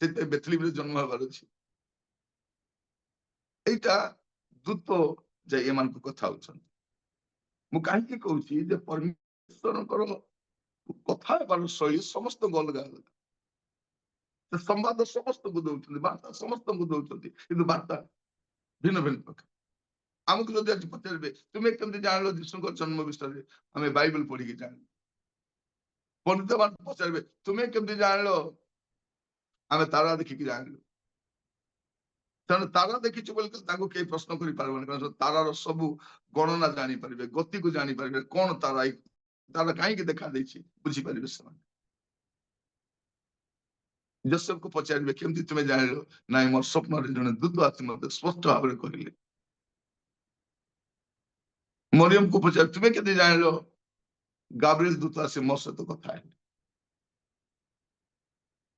ସେଥିପାଇଁ ବେଥଲିମରେ ଜନ୍ମ ହେବାର ଅଛି। ଏଇଟା ଦୂତ ଯାଇ ଏମାନଙ୍କୁ କଥା ହଉଛନ୍ତି। ମୁଁ କାହିଁକି କହୁଛି ଯେ ପରମେଶ୍ୱରଙ୍କର କଥା ହେବାର ଶୈଳୀ ସମସ୍ତଙ୍କୁ ଅଲଗା ଅଲଗା। ସେ ସମ୍ବାଦ ସମସ୍ତଙ୍କୁ ଦଉଛନ୍ତି, ବାର୍ତ୍ତା ସମସ୍ତଙ୍କୁ ଦଉଛନ୍ତି, କିନ୍ତୁ ବାର୍ତ୍ତା ଭିନ୍ନ ଭିନ୍ନ ପ୍ରକାର। ଆମକୁ ଯଦି ଆଜି ପଚାରିବେ, ତୁମେ କେମିତି ଜାଣିଲ ଯୀଶୁଙ୍କ ଜନ୍ମ ବିଷୟରେ? ଆମେ ବାଇବେଲ ପଢିକି ଜାଣିଲୁ। ପଣ୍ଡିତ ମାନେ ପଚାରିବେ, ତୁମେ କେମିତି ଜାଣିଲ? ଆମେ ତାରା ଦେଖିକି ଜାଣିଲୁ। ତେଣୁ ତାରା ଦେଖିଛୁ ବୋଲି ତାଙ୍କୁ କେହି ପ୍ରଶ୍ନ କରିପାରିବନି, କାରଣ ତାରାର ସବୁ ଗଣନା ଜାଣିପାରିବେ, ଗତିକୁ ଜାଣିପାରିବେ, କଣ ତାରା, ତାରା କାହିଁକି ଦେଖା ଦେଇଛି ବୁଝିପାରିବେ ସେମାନେ। ଯୋସେଫକୁ ପଚାରିବେ, କେମିତି ତୁମେ ଜାଣିଲ? ନାଇଁ, ମୋର ସ୍ୱପ୍ନରେ ଜଣେ ଦୂତ ଆସି ମତେ ସ୍ପଷ୍ଟ ଭାବରେ କହିଲେ। ମରିୟମକୁ ପଚାର, ତୁମେ କେମିତି ଜାଣିଲ? ଗାବ୍ରିଏଲ ଦୂତ ଆସି ମୋ ସହିତ କଥା ହେଲେ।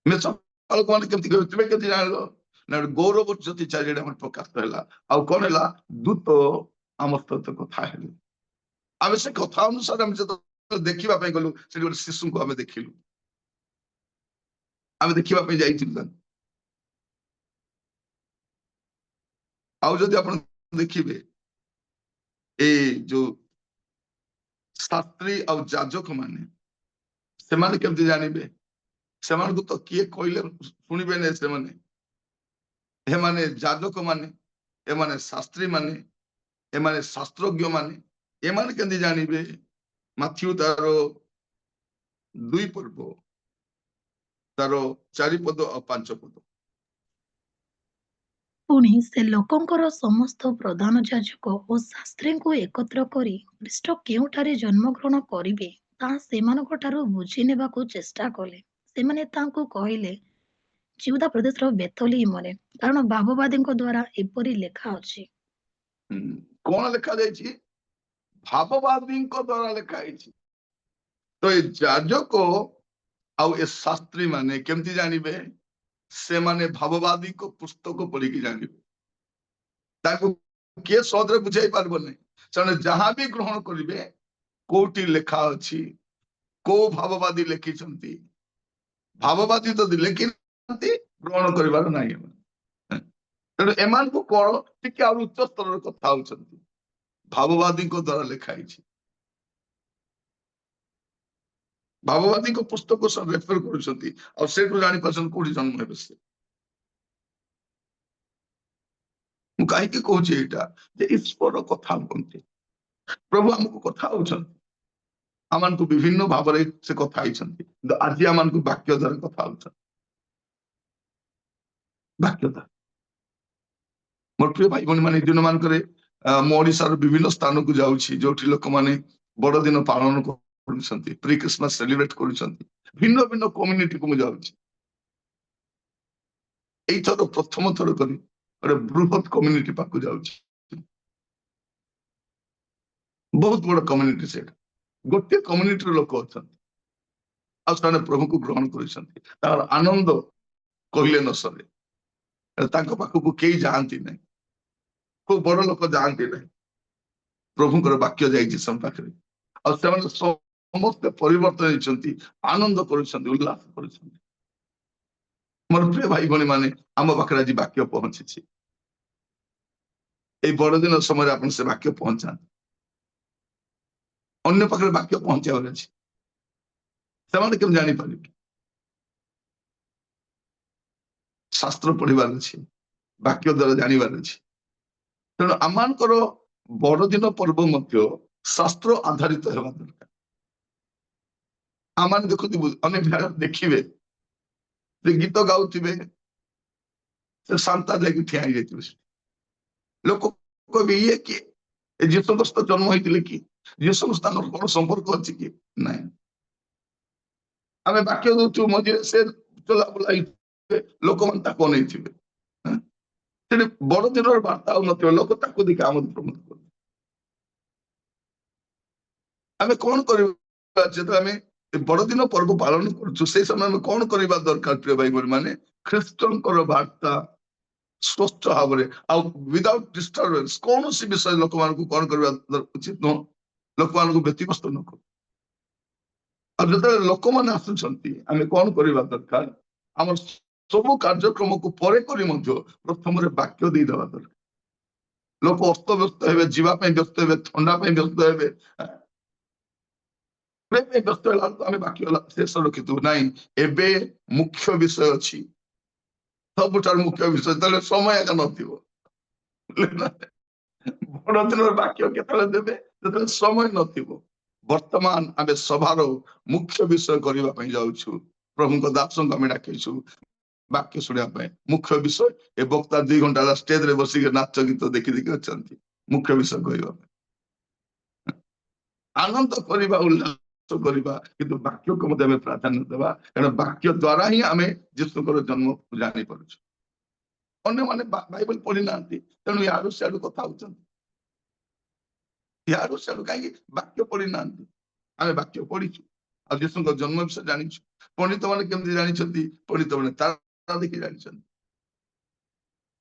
ମେଷ ପାଳକମାନେ କେମିତି କହିବେ, ତୁମେ କେମିତି ଜାଣିଲ? ନା, ଗୋଟେ ଗୌରବ ଜ୍ୟୋତି ଚାରିଆଡେ ଆମର ପ୍ରକାଶ ହେଲା। ଆଉ କଣ ହେଲା? ଦୂତ ଆମ ସହିତ କଥା ହେଲେ। ଆମେ ସେ କଥା ଅନୁସାରେ ଆମେ ଯେତେବେଳେ ଦେଖିବା ପାଇଁ ଗଲୁ, ସେଠି ଗୋଟେ ଶିଶୁଙ୍କୁ ଆମେ ଦେଖିଲୁ। ଆମେ ଦେଖିବା ପାଇଁ ଯାଇଥିଲୁ ତାଙ୍କୁ। ଆଉ ଯଦି ଆପଣ ଦେଖିବେ, ଏଇ ଯୋଉ ଶାସ୍ତ୍ରୀ ଆଉ ଯାଜକ ମାନେ, ସେମାନେ କେମିତି ଜାଣିବେ? ସେମାନଙ୍କୁ ତ କିଏ କହିଲେ ଶୁଣିବେନି। ସେମାନେ, ଏମାନେ ଯାଜକ ମାନେ, ଏମାନେ ଶାସ୍ତ୍ରୀ ମାନେ, ଏମାନେ ଶାସ୍ତ୍ରଜ୍ଞ ମାନେ, ଏମାନେ କେମିତି ଜାଣିବେ? ମାଥିଉ ତାର 2 ପର୍ବ ତାର 4 ପଦ ଆଉ 5 ପଦ। ପୁଣି ସେ ଲୋକଙ୍କର ସମସ୍ତ ପ୍ରଧାନ ଯାଜକ ଓ ଶାସ୍ତ୍ରୀଙ୍କୁ ଏକତ୍ର କରି ଖ୍ରୀଷ୍ଟ କେଉଁଠାରେ ଜନ୍ମଗ୍ରହଣ କରିବେ ତାହା ସେମାନଙ୍କଠାରୁ ବୁଝି ନେବାକୁ ଚେଷ୍ଟା କଲେ। ସେମାନେ ତାଙ୍କୁ କହିଲେ, ଯିହୁଦା ପ୍ରଦେଶର ବେଥଲିହିମରେ, କାରଣ ଭାବବାଦୀଙ୍କ ଦ୍ୱାରା ଏପରି ଲେଖା ଅଛି। କଣ ଲେଖା ଯାଇଛି? ଭାବବାଦୀଙ୍କ ଦ୍ଵାରା ଲେଖା ହେଇଛି। ତ ଏ ଯାଜକ ଆଉ ଏ ଶାସ୍ତ୍ରୀ ମାନେ କେମିତି ଜାଣିବେ? ସେମାନେ ଭାବବାଦୀଙ୍କ ପୁସ୍ତକ ପଢିକି ଜାଣିବେ। ତାଙ୍କୁ କିଏ ସହଜରେ ବୁଝାଇ ପାରିବନି। ସେମାନେ ଯାହା ବି ଗ୍ରହଣ କରିବେ, କୋଉଠି ଲେଖା ଅଛି, କୋଉ ଭାବବାଦୀ ଲେଖିଛନ୍ତି। ଭାବବାଦୀ ଯଦି ଲେଖିନାହାନ୍ତି, ଗ୍ରହଣ କରିବାର ନାହିଁ ଏମାନେ। ତେଣୁ ଏମାନଙ୍କୁ କଣ ଟିକେ ଆଉ ଉଚ୍ଚ ସ୍ତରରେ କଥା ହଉଛନ୍ତି। ଭାବବାଦୀଙ୍କ ଦ୍ଵାରା ଲେଖା ହେଇଛି। ଭାବବାଦୀଙ୍କ ପୁସ୍ତକ ରେଫର କରୁଛନ୍ତି ଆଉ ସେଇଠୁ ଜାଣିପାରୁଛନ୍ତି କୋଉଠି ଜନ୍ମ ହେବେ ସେ। ମୁଁ କାହିଁକି କହୁଛି ଏଇଟା ଯେ ଈଶ୍ୱର କଥା ହୁଅନ୍ତି, ପ୍ରଭୁ ଆମକୁ କଥା ହଉଛନ୍ତି, ଆମମାନଙ୍କୁ ବିଭିନ୍ନ ଭାବରେ ସେ କଥା ହେଇଛନ୍ତି, କିନ୍ତୁ ଆଜି ଆମମାନଙ୍କୁ ବାକ୍ୟ ଦ୍ୱାରା କଥା ହଉଛନ୍ତି। ବାକ୍ୟ ଦ୍ୱାରା। ମୋର ପ୍ରିୟ ଭାଇ ଭଉଣୀ ମାନେ, ଦିନ ମାନଙ୍କରେ ମୁଁ ଓଡିଶାର ବିଭିନ୍ନ ସ୍ଥାନକୁ ଯାଉଛି, ଯୋଉଠି ଲୋକମାନେ ବଡଦିନ ପାଳନ କରୁଛନ୍ତି, ପ୍ରି ଖ୍ରୀଷ୍ଟମାସ ସେଲିବ୍ରେଟ କରୁଛନ୍ତି। ଭିନ୍ନ ଭିନ୍ନ କମ୍ୟୁନିଟିକୁ ମୁଁ ଯାଉଛି। ଏଇଥର ପ୍ରଥମ ଥର କରି ଗୋଟେ ବୃହତ କମ୍ୟୁନିଟି ପାଖକୁ ଯାଉଛି, ବହୁତ ବଡ କମ୍ୟୁନିଟି। ସେଇଟା ଗୋଟିଏ କମ୍ୟୁନିଟିର ଲୋକ ଅଛନ୍ତି ଆଉ ସେମାନେ ପ୍ରଭୁଙ୍କୁ ଗ୍ରହଣ କରିଛନ୍ତି। ତାଙ୍କର ଆନନ୍ଦ କହିଲେ ନ ସରେ। ତାଙ୍କ ପାଖକୁ କେହି ଯାଆନ୍ତି ନାହିଁ, କୋଉ ବଡ ଲୋକ ଯାଆନ୍ତି ନାହିଁ। ପ୍ରଭୁଙ୍କର ବାକ୍ୟ ଯାଇଛି ସେମାନଙ୍କ ପାଖରେ ଆଉ ସେମାନେ ସମସ୍ତେ ପରିବର୍ତ୍ତନ ହେଇଛନ୍ତି, ଆନନ୍ଦ କରୁଛନ୍ତି, ଉଲ୍ଲାସ କରୁଛନ୍ତି। ମୋର ପ୍ରିୟ ଭାଇ ଭଉଣୀ ମାନେ, ଆମ ପାଖରେ ଆଜି ବାକ୍ୟ ପହଞ୍ଚିଛି। ଏଇ ବଡଦିନ ସମୟରେ ଆପଣ ସେ ବାକ୍ୟ ପହଞ୍ଚାନ୍ତୁ। ଅନ୍ୟ ପାଖରେ ବାକ୍ୟ ପହଞ୍ଚାଇବାର ଅଛି, ସେମାନେ କେମିତି ଜାଣିପାରିବେ? ଶାସ୍ତ୍ର ପଢିବାର ଅଛି, ବାକ୍ୟ ଦ୍ୱାରା ଜାଣିବାର ଅଛି। ତେଣୁ ଆମମାନଙ୍କର ବଡଦିନ ପର୍ବ ମଧ୍ୟ ଶାସ୍ତ୍ର ଆଧାରିତ ହେବା ଦରକାର। ଆମମାନେ ଦେଖନ୍ତୁ, ଅନେକ ଜାଗାରେ ଦେଖିବେ ଯେ ଗୀତ ଗାଉଥିବେ, ସେ ସାନ୍ତା ଯାଇକି ଠିଆ ହେଇଯାଇଥିବେ। ଲୋକ କହିବେ ଇଏ କିଏ? ଏ ଯୀଶୁଙ୍କ ସହିତ ଜନ୍ମ ହେଇଥିଲେ କି? ଯୀଶୁଙ୍କ ତାଙ୍କର କଣ ସମ୍ପର୍କ ଅଛି କି? ନାଇଁ। ଆମେ ବାକ୍ୟ ଦଉଛୁ, ମଝିରେ ସେ ଚଲାବୁଲା ହେଇଥିବେ, ଲୋକମାନେ ତାକୁ ଅନେଇଥିବେ। ସେଠି ବଡଦିନର ବାର୍ତ୍ତା ଆଉ ନଥିବ, ଲୋକ ତାକୁ ଦେଖି ଆମୋଦ ପ୍ରମୋଦ କରିବେ। ଆମେ କଣ କରିବା ଯେତେବେଳେ ଆମେ ବଡଦିନ ପର୍ବ ପାଳନ କରୁଛୁ? ସେଇ ସମୟ ଆମେ କଣ କରିବା ଦରକାର ପ୍ରିୟ ଭାଇ ଭଉଣୀ ମାନେ? ଖ୍ରୀଷ୍ଟଙ୍କର ବାର୍ତ୍ତା ସ୍ପଷ୍ଟ ଭାବରେ ଆଉ ୱିଦାଉଟ୍ ଡିଷ୍ଟର୍ବାନ୍ସ, କୌଣସି ବିଷୟ ଲୋକମାନଙ୍କୁ କଣ କରିବା ଉଚିତ ନୁହଁ, ଲୋକମାନଙ୍କୁ ବ୍ୟତିବ୍ୟସ୍ତ ନ କରୁ। ଆଉ ଯେତେବେଳେ ଲୋକମାନେ ଆସୁଛନ୍ତି, ଆମେ କଣ କରିବା ଦରକାର? ଆମର ସବୁ କାର୍ଯ୍ୟକ୍ରମକୁ ପରେ କରି ମଧ୍ୟ ପ୍ରଥମରେ ବାକ୍ୟ ଦେଇଦେବା ଦରକାର। ଲୋକ ଅସ୍ତବ୍ୟସ୍ତ ହେବେ, ଯିବା ପାଇଁ ବ୍ୟସ୍ତ ହେବେ, ଥଣ୍ଡା ପାଇଁ ବ୍ୟସ୍ତ ହେବେ, ବ୍ୟସ୍ତ ହେଲା ବେଳକୁ ଆମେ ବାକ୍ୟ ଶେଷ ରଖିଥିବୁ। ନାଇଁ, ଏବେ ମୁଖ୍ୟ ବିଷୟ ଅଛି, ସବୁଠାରୁ ମୁଖ୍ୟ ବିଷୟ। ତାହେଲେ ସମୟ ଏକା ନଥିବ। ବଡଦିନର ବାକ୍ୟ କେତେବେଳେ ଦେବେ? ଯେତେବେଳେ ସମୟ ନଥିବ। ବର୍ତ୍ତମାନ ଆମେ ସଭାର ମୁଖ୍ୟ ବିଷୟ କରିବା ପାଇଁ ଯାଉଛୁ। ପ୍ରଭୁଙ୍କ ଦାସଙ୍କୁ ଆମେ ଡାକିଛୁ ବାକ୍ୟ ଶୁଣିବା ପାଇଁ। ମୁଖ୍ୟ ବିଷୟ ଏ ବକ୍ତା 2 ଘଣ୍ଟା ହେଲା ଷ୍ଟେଜରେ ବସିକି ନାଚ ଗୀତ ଦେଖି ଦେଖି ଅଛନ୍ତି। ମୁଖ୍ୟ ବିଷୟ କହିବା ପାଇଁ ଆନନ୍ଦ କରିବା, ଉଲ୍ଲାସ କରିବା, କିନ୍ତୁ ବାକ୍ୟକୁ ମଧ୍ୟ ଆମେ ପ୍ରାଧାନ୍ୟ ଦେବା, କାରଣ ବାକ୍ୟ ଦ୍ଵାରା ହିଁ ଆମେ ଯୀଶୁଙ୍କର ଜନ୍ମ ଜାଣିପାରୁଛୁ। ଅନ୍ୟମାନେ ବାଇବଲ ପଢି ନାହାନ୍ତି, ତେଣୁ ଇଆଡୁ ସିଆଡୁ କଥା ହଉଛନ୍ତି, ଇଆଡୁ ସିଆଡୁ। କାହିଁକି ବାକ୍ୟ ପଢି ନାହାନ୍ତି? ଆମେ ବାକ୍ୟ ପଢିଛୁ ଆଉ ଯୀଶୁଙ୍କ ଜନ୍ମ ବିଷୟ ଜାଣିଛୁ। ପଣ୍ଡିତ ମାନେ କେମିତି ଜାଣିଛନ୍ତି? ପଣ୍ଡିତ ମାନେ ତାରା ଦେଖି ଜାଣିଛନ୍ତି।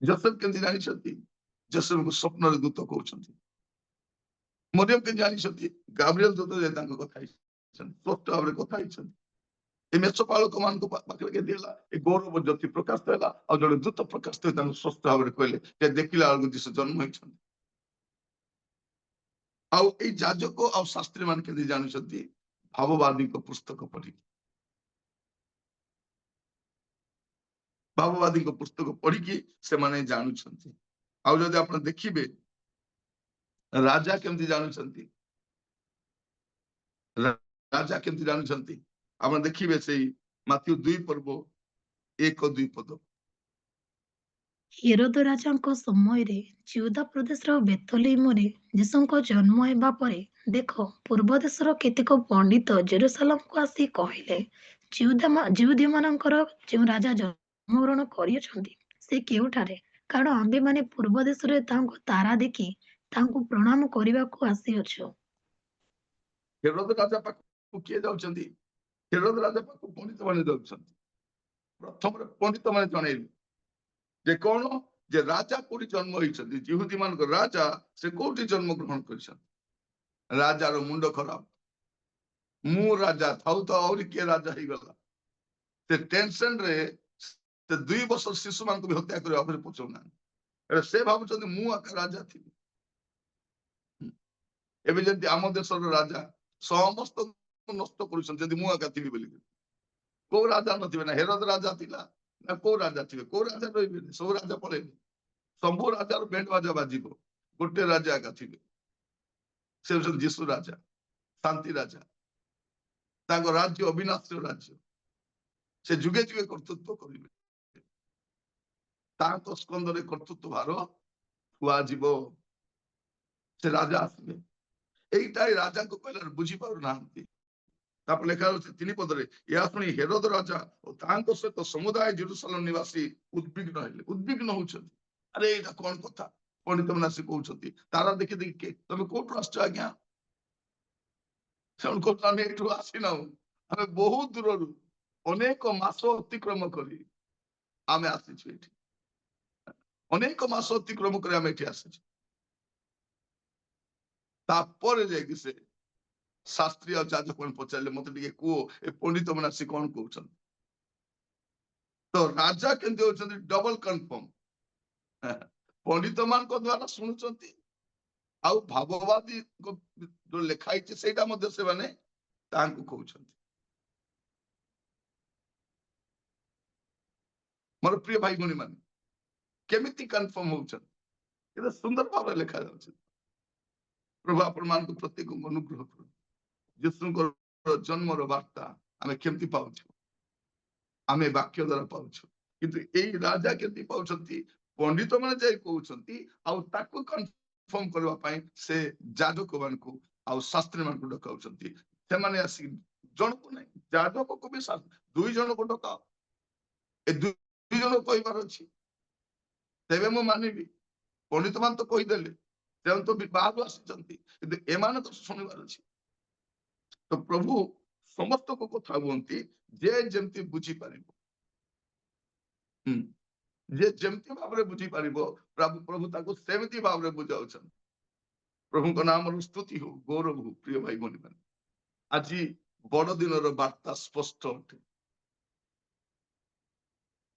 ଯୋସେଫ କେମିତି ଜାଣିଛନ୍ତି? ଯୋସେଫଙ୍କୁ ସ୍ୱପ୍ନରେ ଦୂତ କହୁଛନ୍ତି। ମରିୟମ କେମିତି ଜାଣିଛନ୍ତି? ଗାବ୍ରିଏଲ ଦୂତ ଯାଇ ତାଙ୍କ କଥା ହେଇଛନ୍ତି, ସ୍ପଷ୍ଟ ଭାବରେ କଥା ହେଇଛନ୍ତି। ଏ ମେଷପାଳକ ମାନଙ୍କ ପାଖରେ କେମିତି ହେଲା? ଏ ଗୌରବ ଜ୍ୟୋତି ପ୍ରକାଶ ହେଲା ଆଉ ଜଣେ ଦୂତ ପ୍ରକାଶ ହୋଇ ତାଙ୍କୁ ସ୍ପଷ୍ଟ ଭାବରେ କହିଲେ ଯେ ଦେଖିଲା ବେଳକୁ ଯୀଶୁ ଜନ୍ମ ହେଇଛନ୍ତି। ଆଉ ଏଇ ଯାଜକ ଆଉ ଶାସ୍ତ୍ରୀ ମାନେ କେମିତି ଜାଣୁଛନ୍ତି? ଭାବବାଦୀଙ୍କ ପୁସ୍ତକ ପଢିକି, ଭାବବାଦୀଙ୍କ ପୁସ୍ତକ ପଢିକି ସେମାନେ ଜାଣୁଛନ୍ତି। ଆଉ ଯଦି ଆପଣ ଦେଖିବେ ରାଜା କେମିତି ଜାଣୁଛନ୍ତି, ରାଜା କେମିତି ଜାଣୁଛନ୍ତି, ଆପଣ ଦେଖିବେ ସେଇ ମାଥିଉ 2 ପର୍ବ 1-2 ପଦ। ହେରୋଦ ରାଜାଙ୍କ ସମୟରେ ଯିହୁଦା ପ୍ରଦେଶର ବେଥଲିମରେ ଯୀଶୁଙ୍କ ଜନ୍ମ ହେବା ପରେ, ଦେଖ, ପୂର୍ବ ଦେଶର କେତେକ ପଣ୍ଡିତ ଜେରୁସାଲମକୁ ଆସି କହିଲେ, ଯିହୁଦୀମାନଙ୍କର ଯେଉଁ ରାଜା ଜନ୍ମଗ୍ରହଣ କରିଅଛନ୍ତି, ସେ କେଉଁଠାରେ? କାରଣ ଆମ୍ଭେମାନେ ପୂର୍ବ ଦେଶରେ ତାହାଙ୍କ ତାରା ଦେଖି ତାଙ୍କୁ ପ୍ରଣାମ କରିବାକୁ ଆସିଅଛୁ। ହେରୋଦ ରାଜା ପାଖକୁ କିଏ ଯାଉଛନ୍ତି? ହେରୋଦ ରାଜା ପାଖକୁ ପଣ୍ଡିତ ମାନେ ଯାଉଛନ୍ତି। ପ୍ରଥମରେ ପଣ୍ଡିତ ମାନେ ଜଣେଇଲେ ଯେ କଣ, ଯେ ରାଜା କୋଉଠି ଜନ୍ମ ହେଇଛନ୍ତି, ଯିହୁଦୀ ମାନଙ୍କ ରାଜା ସେ କୋଉଠି ଜନ୍ମ ଗ୍ରହଣ କରିଛନ୍ତି। ରାଜାର ମୁଣ୍ଡ ଖରାପ, ମୁଁ ରାଜା ଥାଉ ତ ଆହୁରି କିଏ ରାଜା ହେଇଗଲା। ସେ ଟେନସନ ରେ ସେ 2 ବର୍ଷ ଶିଶୁ ମାନଙ୍କୁ ବି ହତ୍ୟା କରିବା ଉପରେ ପଛଉନାହାନ୍ତି। ହେଲେ ସେ ଭାବୁଛନ୍ତି ମୁଁ ଏକା ରାଜା ଥିବି। ଏବେ ଯେମିତି ଆମ ଦେଶର ରାଜା ସମସ୍ତଙ୍କୁ ନଷ୍ଟ କରୁଛନ୍ତି, ଯଦି ମୁଁ ଏକା ଥିବି ବୋଲି। କୋଉ ରାଜା ନଥିବେ ନା, ହେରୋଦ ରାଜା ଥିଲା ନା କୋଉ ରାଜା ଥିବେ? କୋଉ ରାଜା ରହିବେନି, ସବୁ ରାଜା ପଳେଇବେ। ସବୁ ରାଜାର ବେଣ୍ଡ ବାଜା ବାଜିବ, ଗୋଟେ ରାଜା ଏକା ଥିବେ, ସେ ହଉଛନ୍ତି ଯୀଶୁ ରାଜା, ଶାନ୍ତି ରାଜା। ତାଙ୍କ ରାଜ୍ୟ ଅବିନାଶ୍ୟ ରାଜ୍ୟ, ସେ ଯୁଗେ ଯୁଗେ କର୍ତ୍ତୃତ୍ୱ କରିବେ। ତାଙ୍କ ସ୍କନ୍ଧରେ କର୍ତ୍ତୃତ୍ୱ ଭାର ଥୁଆଯିବ, ସେ ରାଜା ଆସିବେ। ଏଇଟା ଏଇ ରାଜାଙ୍କୁ କହିଲା, ବୁଝିପାରୁନାହାନ୍ତି। ତାପରେ ଲେଖା ଯାଉଛି 3 ପଦରେ, ଏହା ଶୁଣି ହେରୋଦ ରାଜା ଓ ତାଙ୍କ ସହିତ ସମୁଦାୟ ଜେରୁସାଲମ ନିବାସୀ ଉଦ୍ବିଗ୍ନ ହେଲେ। ଉଦ୍ବିଗ୍ନ ହଉଛନ୍ତି, ଆରେ ଏଇଟା କଣ କଥା? ପଣ୍ଡିତ ମାନେ ଆସି କହୁଛନ୍ତି ତାରା ଦେଖି ଦେଖି, ତମେ କୋଉଠୁ ଆସିଛ ଆଜ୍ଞା? ସେମାନେ କହୁଛନ୍ତି, ଆମେ ଏଇଠୁ ଆସିନାହୁଁ, ଆମେ ବହୁତ ଦୂରରୁ ଅନେକ ମାସ ଅତିକ୍ରମ କରି ଆମେ ଆସିଛୁ ଏଠି। ଅନେକ ମାସ ଅତିକ୍ରମ କରି ଆମେ ଏଠି ଆସିଛୁ। ତାପରେ ଯାଇକି ସେ ଶାସ୍ତ୍ରୀ ଆଉ ଯାଜକ ମାନେ ପଚାରିଲେ, ମତେ ଟିକେ କୁହ, ଏ ପଣ୍ଡିତ ମାନେ ଆସି କଣ କହୁଛନ୍ତି? ତ ରାଜା କେମିତି ହଉଛନ୍ତି ଡବଲ କନଫର୍ମ, ପଣ୍ଡିତ ମାନଙ୍କ ଦ୍ଵାରା ଶୁଣୁଛନ୍ତି ଆଉ ଭାବବାଦୀଙ୍କ ଯୋଉ ଲେଖା ହେଇଛି ସେଇଟା ମଧ୍ୟ ସେମାନେ ତାହାଙ୍କୁ କହୁଛନ୍ତି। ମୋର ପ୍ରିୟ ଭାଇ ଭଉଣୀ ମାନେ, କେମିତି କନଫର୍ମ ହଉଛନ୍ତି, କେତେ ସୁନ୍ଦର ଭାବରେ ଲେଖା ଯାଉଛି। ପ୍ରଭୁ ଆପଣ ମାନଙ୍କୁ ପ୍ରତ୍ୟେକଙ୍କୁ ଅନୁଗ୍ରହ କରନ୍ତୁ। ଯୀଶୁଙ୍କର ଜନ୍ମର ବାର୍ତ୍ତା ଆମେ କେମିତି ପାଉଛୁ? ଆମେ ବାକ୍ୟ ଦ୍ଵାରା ପାଉଛୁ। କିନ୍ତୁ ଏଇ ରାଜା କେମିତି ପାଉଛନ୍ତି? ପଣ୍ଡିତ ମାନେ ଯାଇ କହୁଛନ୍ତି ଆଉ ତାକୁ କନଫର୍ମ କରିବା ପାଇଁ ସେ ଯାଜକ ମାନଙ୍କୁ ଆଉ ଶାସ୍ତ୍ରୀ ମାନଙ୍କୁ ଡକାଉଛନ୍ତି। ସେମାନେ ଆସିକି ଜଣକୁ ନାହିଁ, ଯାଜକକୁ ବି ଦୁଇ ଜଣକୁ ଡକାଅ, ଏ ଦୁଇ ଜଣ କହିବାର ଅଛି, ତେବେ ମୁଁ ମାନିବି। ପଣ୍ଡିତ ମାନେ ତ କହିଦେଲେ, ସେମାନେ ତ ବାହାରୁ ଆସିଛନ୍ତି, କିନ୍ତୁ ଏମାନଙ୍କ ଶୁଣିବାର ଅଛି। ତ ପ୍ରଭୁ ସମସ୍ତଙ୍କୁ କଥା ହୁଅନ୍ତି, ଯେ ଯେମିତି ବୁଝିପାରିବ, ଯେ ଯେମିତି ଭାବରେ ବୁଝିପାରିବ, ପ୍ରଭୁ ତାକୁ ସେମିତି ଭାବରେ ବୁଝାଉଛନ୍ତି। ପ୍ରଭୁଙ୍କ ନାମର ସ୍ତୁତି ହଉ, ଗୌରବ ହଉ। ପ୍ରିୟ ଭାଇ ଭଉଣୀ ମାନେ, ଆଜି ବଡ ଦିନର ବାର୍ତ୍ତା ସ୍ପଷ୍ଟ ଅଟେ।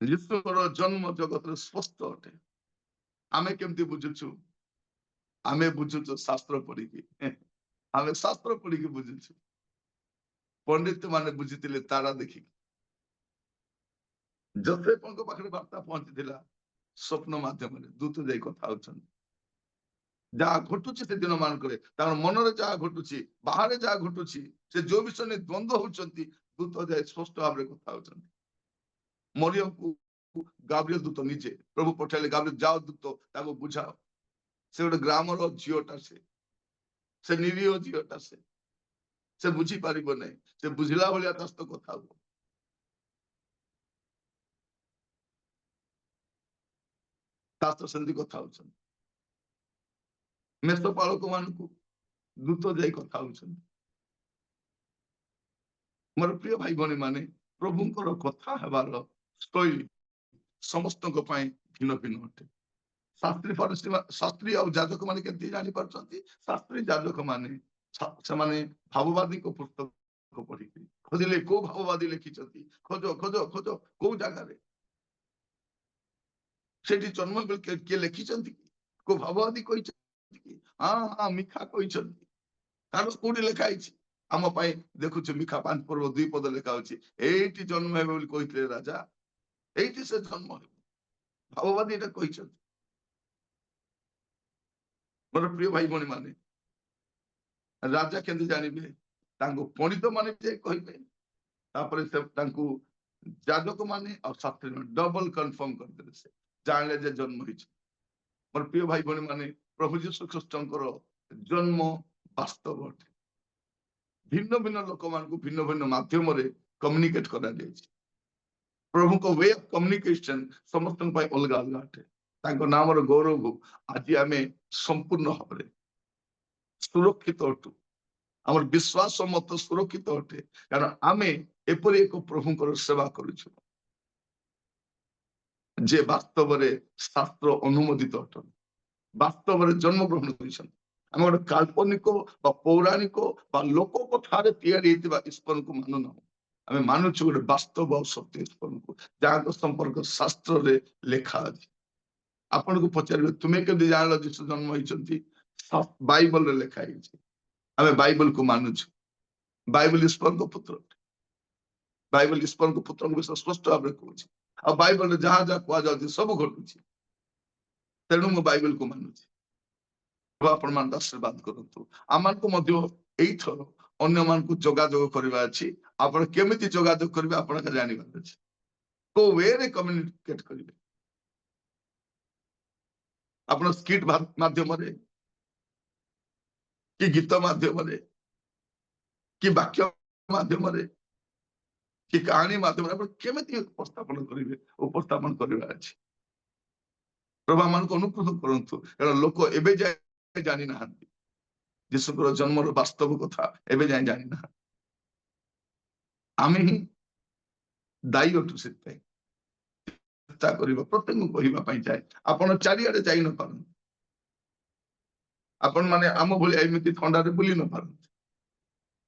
ଯୀଶୁଙ୍କର ଜନ୍ମ ଜଗତରେ ସ୍ପଷ୍ଟ ଅଟେ। ଆମେ କେମିତି ବୁଝୁଛୁ? ଆମେ ବୁଝୁଛୁ ଶାସ୍ତ୍ର ପଢିକି। ଆମେ ଶାସ୍ତ୍ର ପଢିକି ବୁଝୁଛୁ। ପଣ୍ଡିତ ମାନେ ବୁଝିଥିଲେ ତାରା ଦେଖିକି। ଯୋସେଫଙ୍କ ପାଖରେ ବାର୍ତ୍ତା ପହଞ୍ଚିଥିଲା ସ୍ୱପ୍ନ ମାଧ୍ୟମରେ, ଦୂତ ଯାଇ କଥା ହଉଛନ୍ତି। ଯାହା ଘଟୁଛି ସେ ଦିନ ମାନଙ୍କରେ, ତାଙ୍କ ମନରେ ଯାହା ଘଟୁଛି, ବାହାରେ ଯାହା ଘଟୁଛି, ସେ ଯୋଉ ବିଷୟ ନେଇ ଦ୍ୱନ୍ଦ୍ୱ ହଉଛନ୍ତି, ଦୂତ ଯାଇ ସ୍ପଷ୍ଟ ଭାବରେ କଥା ହଉଛନ୍ତି। ମରିୟମକୁ ଗାବ୍ରିଏଲ ଦୂତ ନିଜେ ପ୍ରଭୁ ପଠାଇଲେ, ଗାବ୍ରିଏଲ ଯାଅ ଦୂତ, ତାକୁ ବୁଝାଅ। ସେ ଗୋଟେ ଗ୍ରାମର ଝିଅଟା, ସେ ସେ ନିରୀହ ଝିଅଟା, ସେ ସେ ବୁଝିପାରିବ ନାହିଁ, ସେ ବୁଝିଲା ଭଳିଆ ତା ସହିତ କଥା ହୁଅ। ତା ସହିତ ସେମିତି କଥା ହଉଛନ୍ତି। ମେଷ ପାଳକ ମାନଙ୍କୁ ଦୂତ ଯାଇ କଥା ହଉଛନ୍ତି। ମୋର ପ୍ରିୟ ଭାଇ ଭଉଣୀ ମାନେ, ପ୍ରଭୁଙ୍କର କଥା ହେବାର ଶୈଳୀ ସମସ୍ତଙ୍କ ପାଇଁ ଭିନ୍ନ ଭିନ୍ନ ଅଟେ। ଶାସ୍ତ୍ରୀ ଫାରିସୀ, ଶାସ୍ତ୍ରୀ ଆଉ ଯାଜକ ମାନେ କେମିତି ଜାଣିପାରୁଛନ୍ତି? ଶାସ୍ତ୍ରୀ ଯାଜକ ମାନେ ସେମାନେ ଭାବବାଦୀଙ୍କ ପୁସ୍ତକ ପଢିକି ଖୋଜିଲେ, କୋଉ ଭାବବାଦୀ ଲେଖିଛନ୍ତି, ଖୋଜ ଖୋଜ ଖୋଜ, କୋଉ ଜାଗାରେ ସେଠି ଜନ୍ମ ବୋଲି କିଏ ଲେଖିଛନ୍ତି କି? କୋଉ ଭାବବାଦୀ କହିଛନ୍ତି କି? ହଁ ହଁ, ମିଖା କହିଛନ୍ତି। କାରଣ କୋଉଠି ଲେଖା ହେଇଛି ଆମ ପାଇଁ? ଦେଖୁଛୁ, ମିଖା 5 ପର୍ବ 2 ପଦ ଲେଖା ହଉଛି, ଏଇଠି ଜନ୍ମ ହେବେ ବୋଲି କହିଥିଲେ ରାଜା, ଏଇଠି ସେ ଜନ୍ମ ହେବେ, ଭାବବାଦୀ ଏଇଟା କହିଛନ୍ତି। ମୋର ପ୍ରିୟ ଭାଇ ଭଉଣୀ ମାନେ, ରାଜା କେମିତି ଜାଣିବେ? ତାଙ୍କୁ ପଣ୍ଡିତ ମାନେ ଯାଇ କହିବେ, ତାପରେ ସେ ତାଙ୍କୁ ଯାଜକ ମାନେ ଆଉ ଶାସ୍ତ୍ରୀ ମାନେ ଡବଲ କନଫର୍ମ କରିଦେଲେ। ସେ ଜାଣିଲେ ଯେ ଜନ୍ମ ହେଇଛି। ମୋର ପ୍ରିୟ ଭାଇ ଭଉଣୀ ମାନେ, ପ୍ରଭୁ ଯୀଶୁ ଖ୍ରୀଷ୍ଟଙ୍କର ଜନ୍ମ ବାସ୍ତବ ଅଟେ। ଭିନ୍ନ ଭିନ୍ନ ଲୋକମାନଙ୍କୁ ଭିନ୍ନ ଭିନ୍ନ ମାଧ୍ୟମରେ କମ୍ୟୁନିକେଟ କରାଯାଇଛି। ପ୍ରଭୁଙ୍କ we of communication ସମସ୍ତଙ୍କ ପାଇଁ ଅଲଗା ଅଲଗା ଅଟେ। ତାଙ୍କ ନାମର ଗୌରବ। ଆଜି ଆମେ ସମ୍ପୂର୍ଣ୍ଣ ଭାବରେ ସୁରକ୍ଷିତ ଅଟୁ। ଆମର ବିଶ୍ୱାସ ମତ ସୁରକ୍ଷିତ ଅଟେ, କାରଣ ଆମେ ଏପରି ଏକ ପ୍ରଭୁଙ୍କର ସେବା କରୁଛୁ ଯେ ବାସ୍ତବରେ ଶାସ୍ତ୍ର ଅନୁମୋଦିତ ଅଟନ୍ତି, ବାସ୍ତବରେ ଜନ୍ମଗ୍ରହଣ କରିଛନ୍ତି। ଆମେ ଗୋଟେ କାଳ୍ପନିକ ବା ପୌରାଣିକ ବା ଲୋକ କଥାରେ ତିଆରି ହେଇଥିବା ଈଶ୍ୱରଙ୍କୁ ମାନୁନାହୁଁ। ଆମେ ମାନୁଛୁ ଗୋଟେ ବାସ୍ତବ ଆଉ ସତ୍ୟ ଈଶ୍ୱରଙ୍କୁ, ଯାହାଙ୍କ ସମ୍ପର୍କ ଶାସ୍ତ୍ରରେ ଲେଖା ଅଛି। ଆପଣଙ୍କୁ ପଚାରିବେ, ତୁମେ କେମିତି ଜାଣିଲ ଯୀଶୁ ଜନ୍ମ ହେଇଛନ୍ତି? ବାଇବଲରେ ଲେଖା ହେଇଛି। ଆମେ ବାଇବଲକୁ ମାନୁଛୁ। ବାଇବଲ ଈଶ୍ୱରଙ୍କ ପୁତ୍ର। ବାଇବଲ ଈଶ୍ୱରଙ୍କ ପୁତ୍ରଙ୍କ ବିଷୟ ସ୍ପଷ୍ଟ ଭାବରେ କହୁଛି। ଆଉ ବାଇବଲରେ ଯାହା ଯାହା କୁହାଯାଉଛି, ସବୁ ଘଟୁଛି। ତେଣୁ ମୁଁ ବାଇବଲକୁ ମାନୁଛି। ପ୍ରଭୁ ଆପଣମାନଙ୍କୁ ଆଶୀର୍ବାଦ କରନ୍ତୁ। ଆମମାନଙ୍କୁ ମଧ୍ୟ ଏଇଥର ଅନ୍ୟମାନଙ୍କୁ ଯୋଗାଯୋଗ କରିବା ଅଛି। ଆପଣ କେମିତି ଯୋଗାଯୋଗ କରିବେ, ଆପଣ ଜାଣିବାର ଅଛି। କୋଉ ୱେରେ କମ୍ୟୁନିକେଟ କରିବେ ଆପଣ? ସ୍କିଟ୍ ମାଧ୍ୟମରେ କି ଗୀତ ମାଧ୍ୟମରେ କି ବାକ୍ୟ ମାଧ୍ୟମରେ କି କାହାଣୀ ମାଧ୍ୟମରେ ଆପଣ କେମିତି ଉପସ୍ଥାପନ କରିବେ? ଉପସ୍ଥାପନ କରିବାର ଅଛି। ପ୍ରଭୁ ଆମମାନଙ୍କୁ ଅନୁଗ୍ରହ କରନ୍ତୁ, କାରଣ ଲୋକ ଏବେ ଯାଏ ଜାଣି ନାହାନ୍ତି। ଯୀଶୁଙ୍କର ଜନ୍ମର ବାସ୍ତବ କଥା ଏବେ ଯାଏ ଜାଣି ନାହାନ୍ତି। ଆମେ ହିଁ ଦାୟୀ ଅଟୁ ସେଥିପାଇଁ। ଚେଷ୍ଟା କରିବା, ପ୍ରତ୍ୟେକଙ୍କୁ କହିବା ପାଇଁ ଯାଏ। ଆପଣ ଚାରିଆଡେ ଯାଇ ନ ପାରନ୍ତି, ଆପଣ ମାନେ ଆମ ଭଳିଆ ଏମିତି ଥଣ୍ଡାରେ ବୁଲି ନ ପାରନ୍ତି।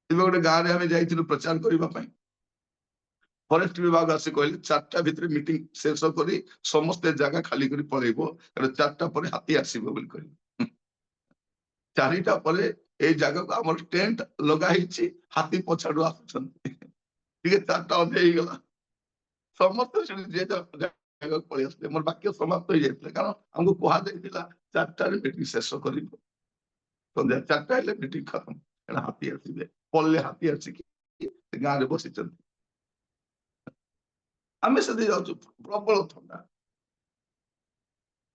ଏବେ ଗୋଟେ ଗାଁରେ ଆମେ ଯାଇଥିଲୁ ପ୍ରଚାର କରିବା ପାଇଁ। ଫରେଷ୍ଟ ବିଭାଗ ଆସି କହିଲେ, 4ଟା ଭିତରେ ମିଟିଂ ଶେଷ କରି ସମସ୍ତେ ଜାଗା ଖାଲି କରି ପଳେଇବ, କାରଣ 4ଟା ପରେ ହାତୀ ଆସିବ ବୋଲି କହିଲେ। 4ଟା ପରେ ଏଇ ଜାଗାକୁ ଆମର ଟେଣ୍ଟ ଲଗା ହେଇଛି, ହାତୀ ପଛାଡୁ ଆସୁଛନ୍ତି। ଟିକେ 4ଟା ଅଧେ ହେଇଗଲା, ସମସ୍ତେ ସେଠି ଯିଏ ଜାଗାକୁ ପଳେଇ ଆସିଲେ। ମୋର ବାକ୍ୟ ସମାପ୍ତ ହେଇଯାଇଥିଲା, କାରଣ ଆମକୁ କୁହାଯାଇଥିଲା 4ଟାରେ ମିଟିଂ ଶେଷ କରିବ। ସନ୍ଧ୍ୟା 4ଟା ହେଲେ ମିଟିଂ ଖତମ, କାରଣ ହାତୀ ଆସିବେ। ପଲେ ହାତୀ ଆସିକି ସେ ଗାଁରେ ବସିଛନ୍ତି। ଆମେ ସେଠି ଯାଉଛୁ, ପ୍ରବଳ ଥଣ୍ଡା।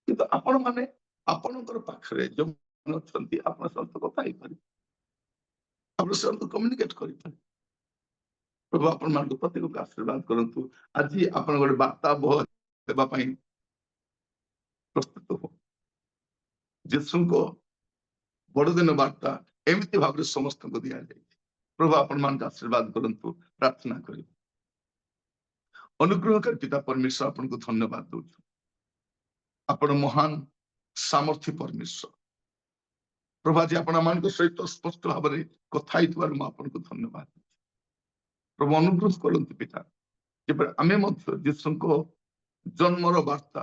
କିନ୍ତୁ ଆପଣ ମାନେ ଆପଣଙ୍କର ପାଖରେ ଯୋଉମାନେ ଅଛନ୍ତି, ଆପଣ ସେମାନଙ୍କ କଥା ହେଇପାରିବେ, ଆପଣ ସେମାନଙ୍କୁ କମ୍ୟୁନିକେଟ କରିପାରିବେ। ପ୍ରଭୁ ଆପଣମାନଙ୍କୁ ପ୍ରତ୍ୟେକକୁ ଆଶୀର୍ବାଦ କରନ୍ତୁ। ଆଜି ଆପଣ ଗୋଟେ ବାର୍ତ୍ତା ହେବା ପାଇଁ ପ୍ରସ୍ତୁତ ହୁଅ। ଯୀଶୁଙ୍କ ବଡଦିନ ବାର୍ତ୍ତା ଏମିତି ଭାବରେ ସମସ୍ତଙ୍କୁ ଦିଆଯାଇଛି। ପ୍ରଭୁ ଆପଣମାନଙ୍କୁ ଆଶୀର୍ବାଦ କରନ୍ତୁ। ପ୍ରାର୍ଥନା କରିବୁ। ଅନୁଗ୍ରହକାରୀ ପିତା ପରମେଶ୍ୱର, ଆପଣଙ୍କୁ ଧନ୍ୟବାଦ ଦଉଛୁ। ଆପଣ ମହାନ ସାମର୍ଥ୍ୟ ପରମେଶ୍ୱର। ପ୍ରଭୁ, ଆଜି ଆପଣ ଆମମାନଙ୍କ ସହିତ ସ୍ପଷ୍ଟ ଭାବରେ କଥା ହେଇଥିବାରୁ ମୁଁ ଆପଣଙ୍କୁ ଧନ୍ୟବାଦ ଦଉଛି। ପ୍ରଭୁ, ଅନୁଗ୍ରହ କରନ୍ତୁ ପିତା, ଯେପରି ଆମେ ମଧ୍ୟ ଯୀଶୁଙ୍କ ଜନ୍ମର ବାର୍ତ୍ତା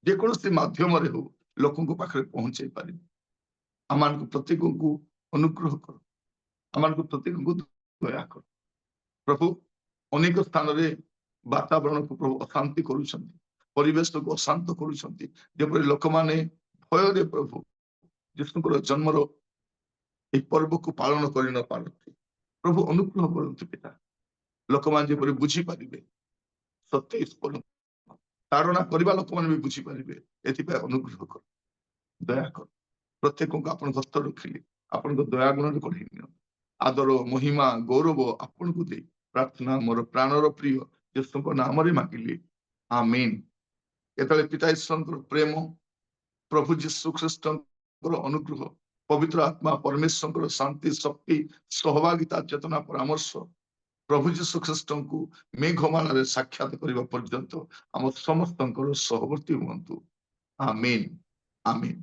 ଯେକୌଣସି ମାଧ୍ୟମରେ ହଉ ଲୋକଙ୍କ ପାଖରେ ପହଞ୍ଚେଇ ପାରିବୁ। ଆମମାନଙ୍କୁ ପ୍ରତ୍ୟେକଙ୍କୁ ଅନୁଗ୍ରହ କର, ଆମମାନଙ୍କୁ ପ୍ରତ୍ୟେକଙ୍କୁ ଦୟା କର। ପ୍ରଭୁ, ଅନେକ ସ୍ଥାନରେ ବାତାବରଣକୁ ପ୍ରଭୁ ଅଶାନ୍ତି କରୁଛନ୍ତି, ପରିବେଶକୁ ଅଶାନ୍ତ କରୁଛନ୍ତି, ଯେପରି ଲୋକମାନେ ଭୟରେ ପ୍ରଭୁ ଯୀଶୁଙ୍କର ଜନ୍ମର ଏହି ପର୍ବକୁ ପାଳନ କରି ନ ପାରନ୍ତି। ପ୍ରଭୁ, ଅନୁଗ୍ରହ କରନ୍ତୁ ପିତା, ଲୋକମାନେ ଯେପରି ବୁଝିପାରିବେ ସତ୍ୟ ଈଶ୍ୱର, ତାଡ଼ନା କରିବା ଲୋକମାନେ ବି ବୁଝିପାରିବେ, ଏଥିପାଇଁ ଅନୁଗ୍ରହ କର, ଦୟା କର। ପ୍ରତ୍ୟେକଙ୍କୁ ଆପଣଙ୍କ ହସ୍ତ ରଖିଲି, ଆପଣଙ୍କ ଦୟା ଗୁଣରେ କଢେଇ ନିଅନ୍ତୁ। ଆଦର, ମହିମା, ଗୌରବ ଆପଣଙ୍କୁ ଦେଇ ପ୍ରାର୍ଥନା ମୋର ପ୍ରାଣର ପ୍ରିୟ ଯୀଶୁଙ୍କ ନାମରେ ମାଗିଲି, ଆମିନ। ଏତେବେଳେ ପିତା ଈଶ୍ୱରଙ୍କର ପ୍ରେମ, ପ୍ରଭୁ ଯୀଶୁ ଖ୍ରୀଷ୍ଟଙ୍କର ଅନୁଗ୍ରହ, ପବିତ୍ର ଆତ୍ମା ପରମେଶ୍ୱରଙ୍କର ଶାନ୍ତି, ଶକ୍ତି, ସହଭାଗିତା, ଚେତନା, ପରାମର୍ଶ ପ୍ରଭୁ ଯୀଶୁ ଖ୍ରୀଷ୍ଟଙ୍କୁ ମେଘମାଳାରେ ସାକ୍ଷାତ କରିବା ପର୍ଯ୍ୟନ୍ତ ଆମ ସମସ୍ତଙ୍କର ସହବର୍ତ୍ତୀ ହୁଅନ୍ତୁ। ଆମିନ, ଆମିନ।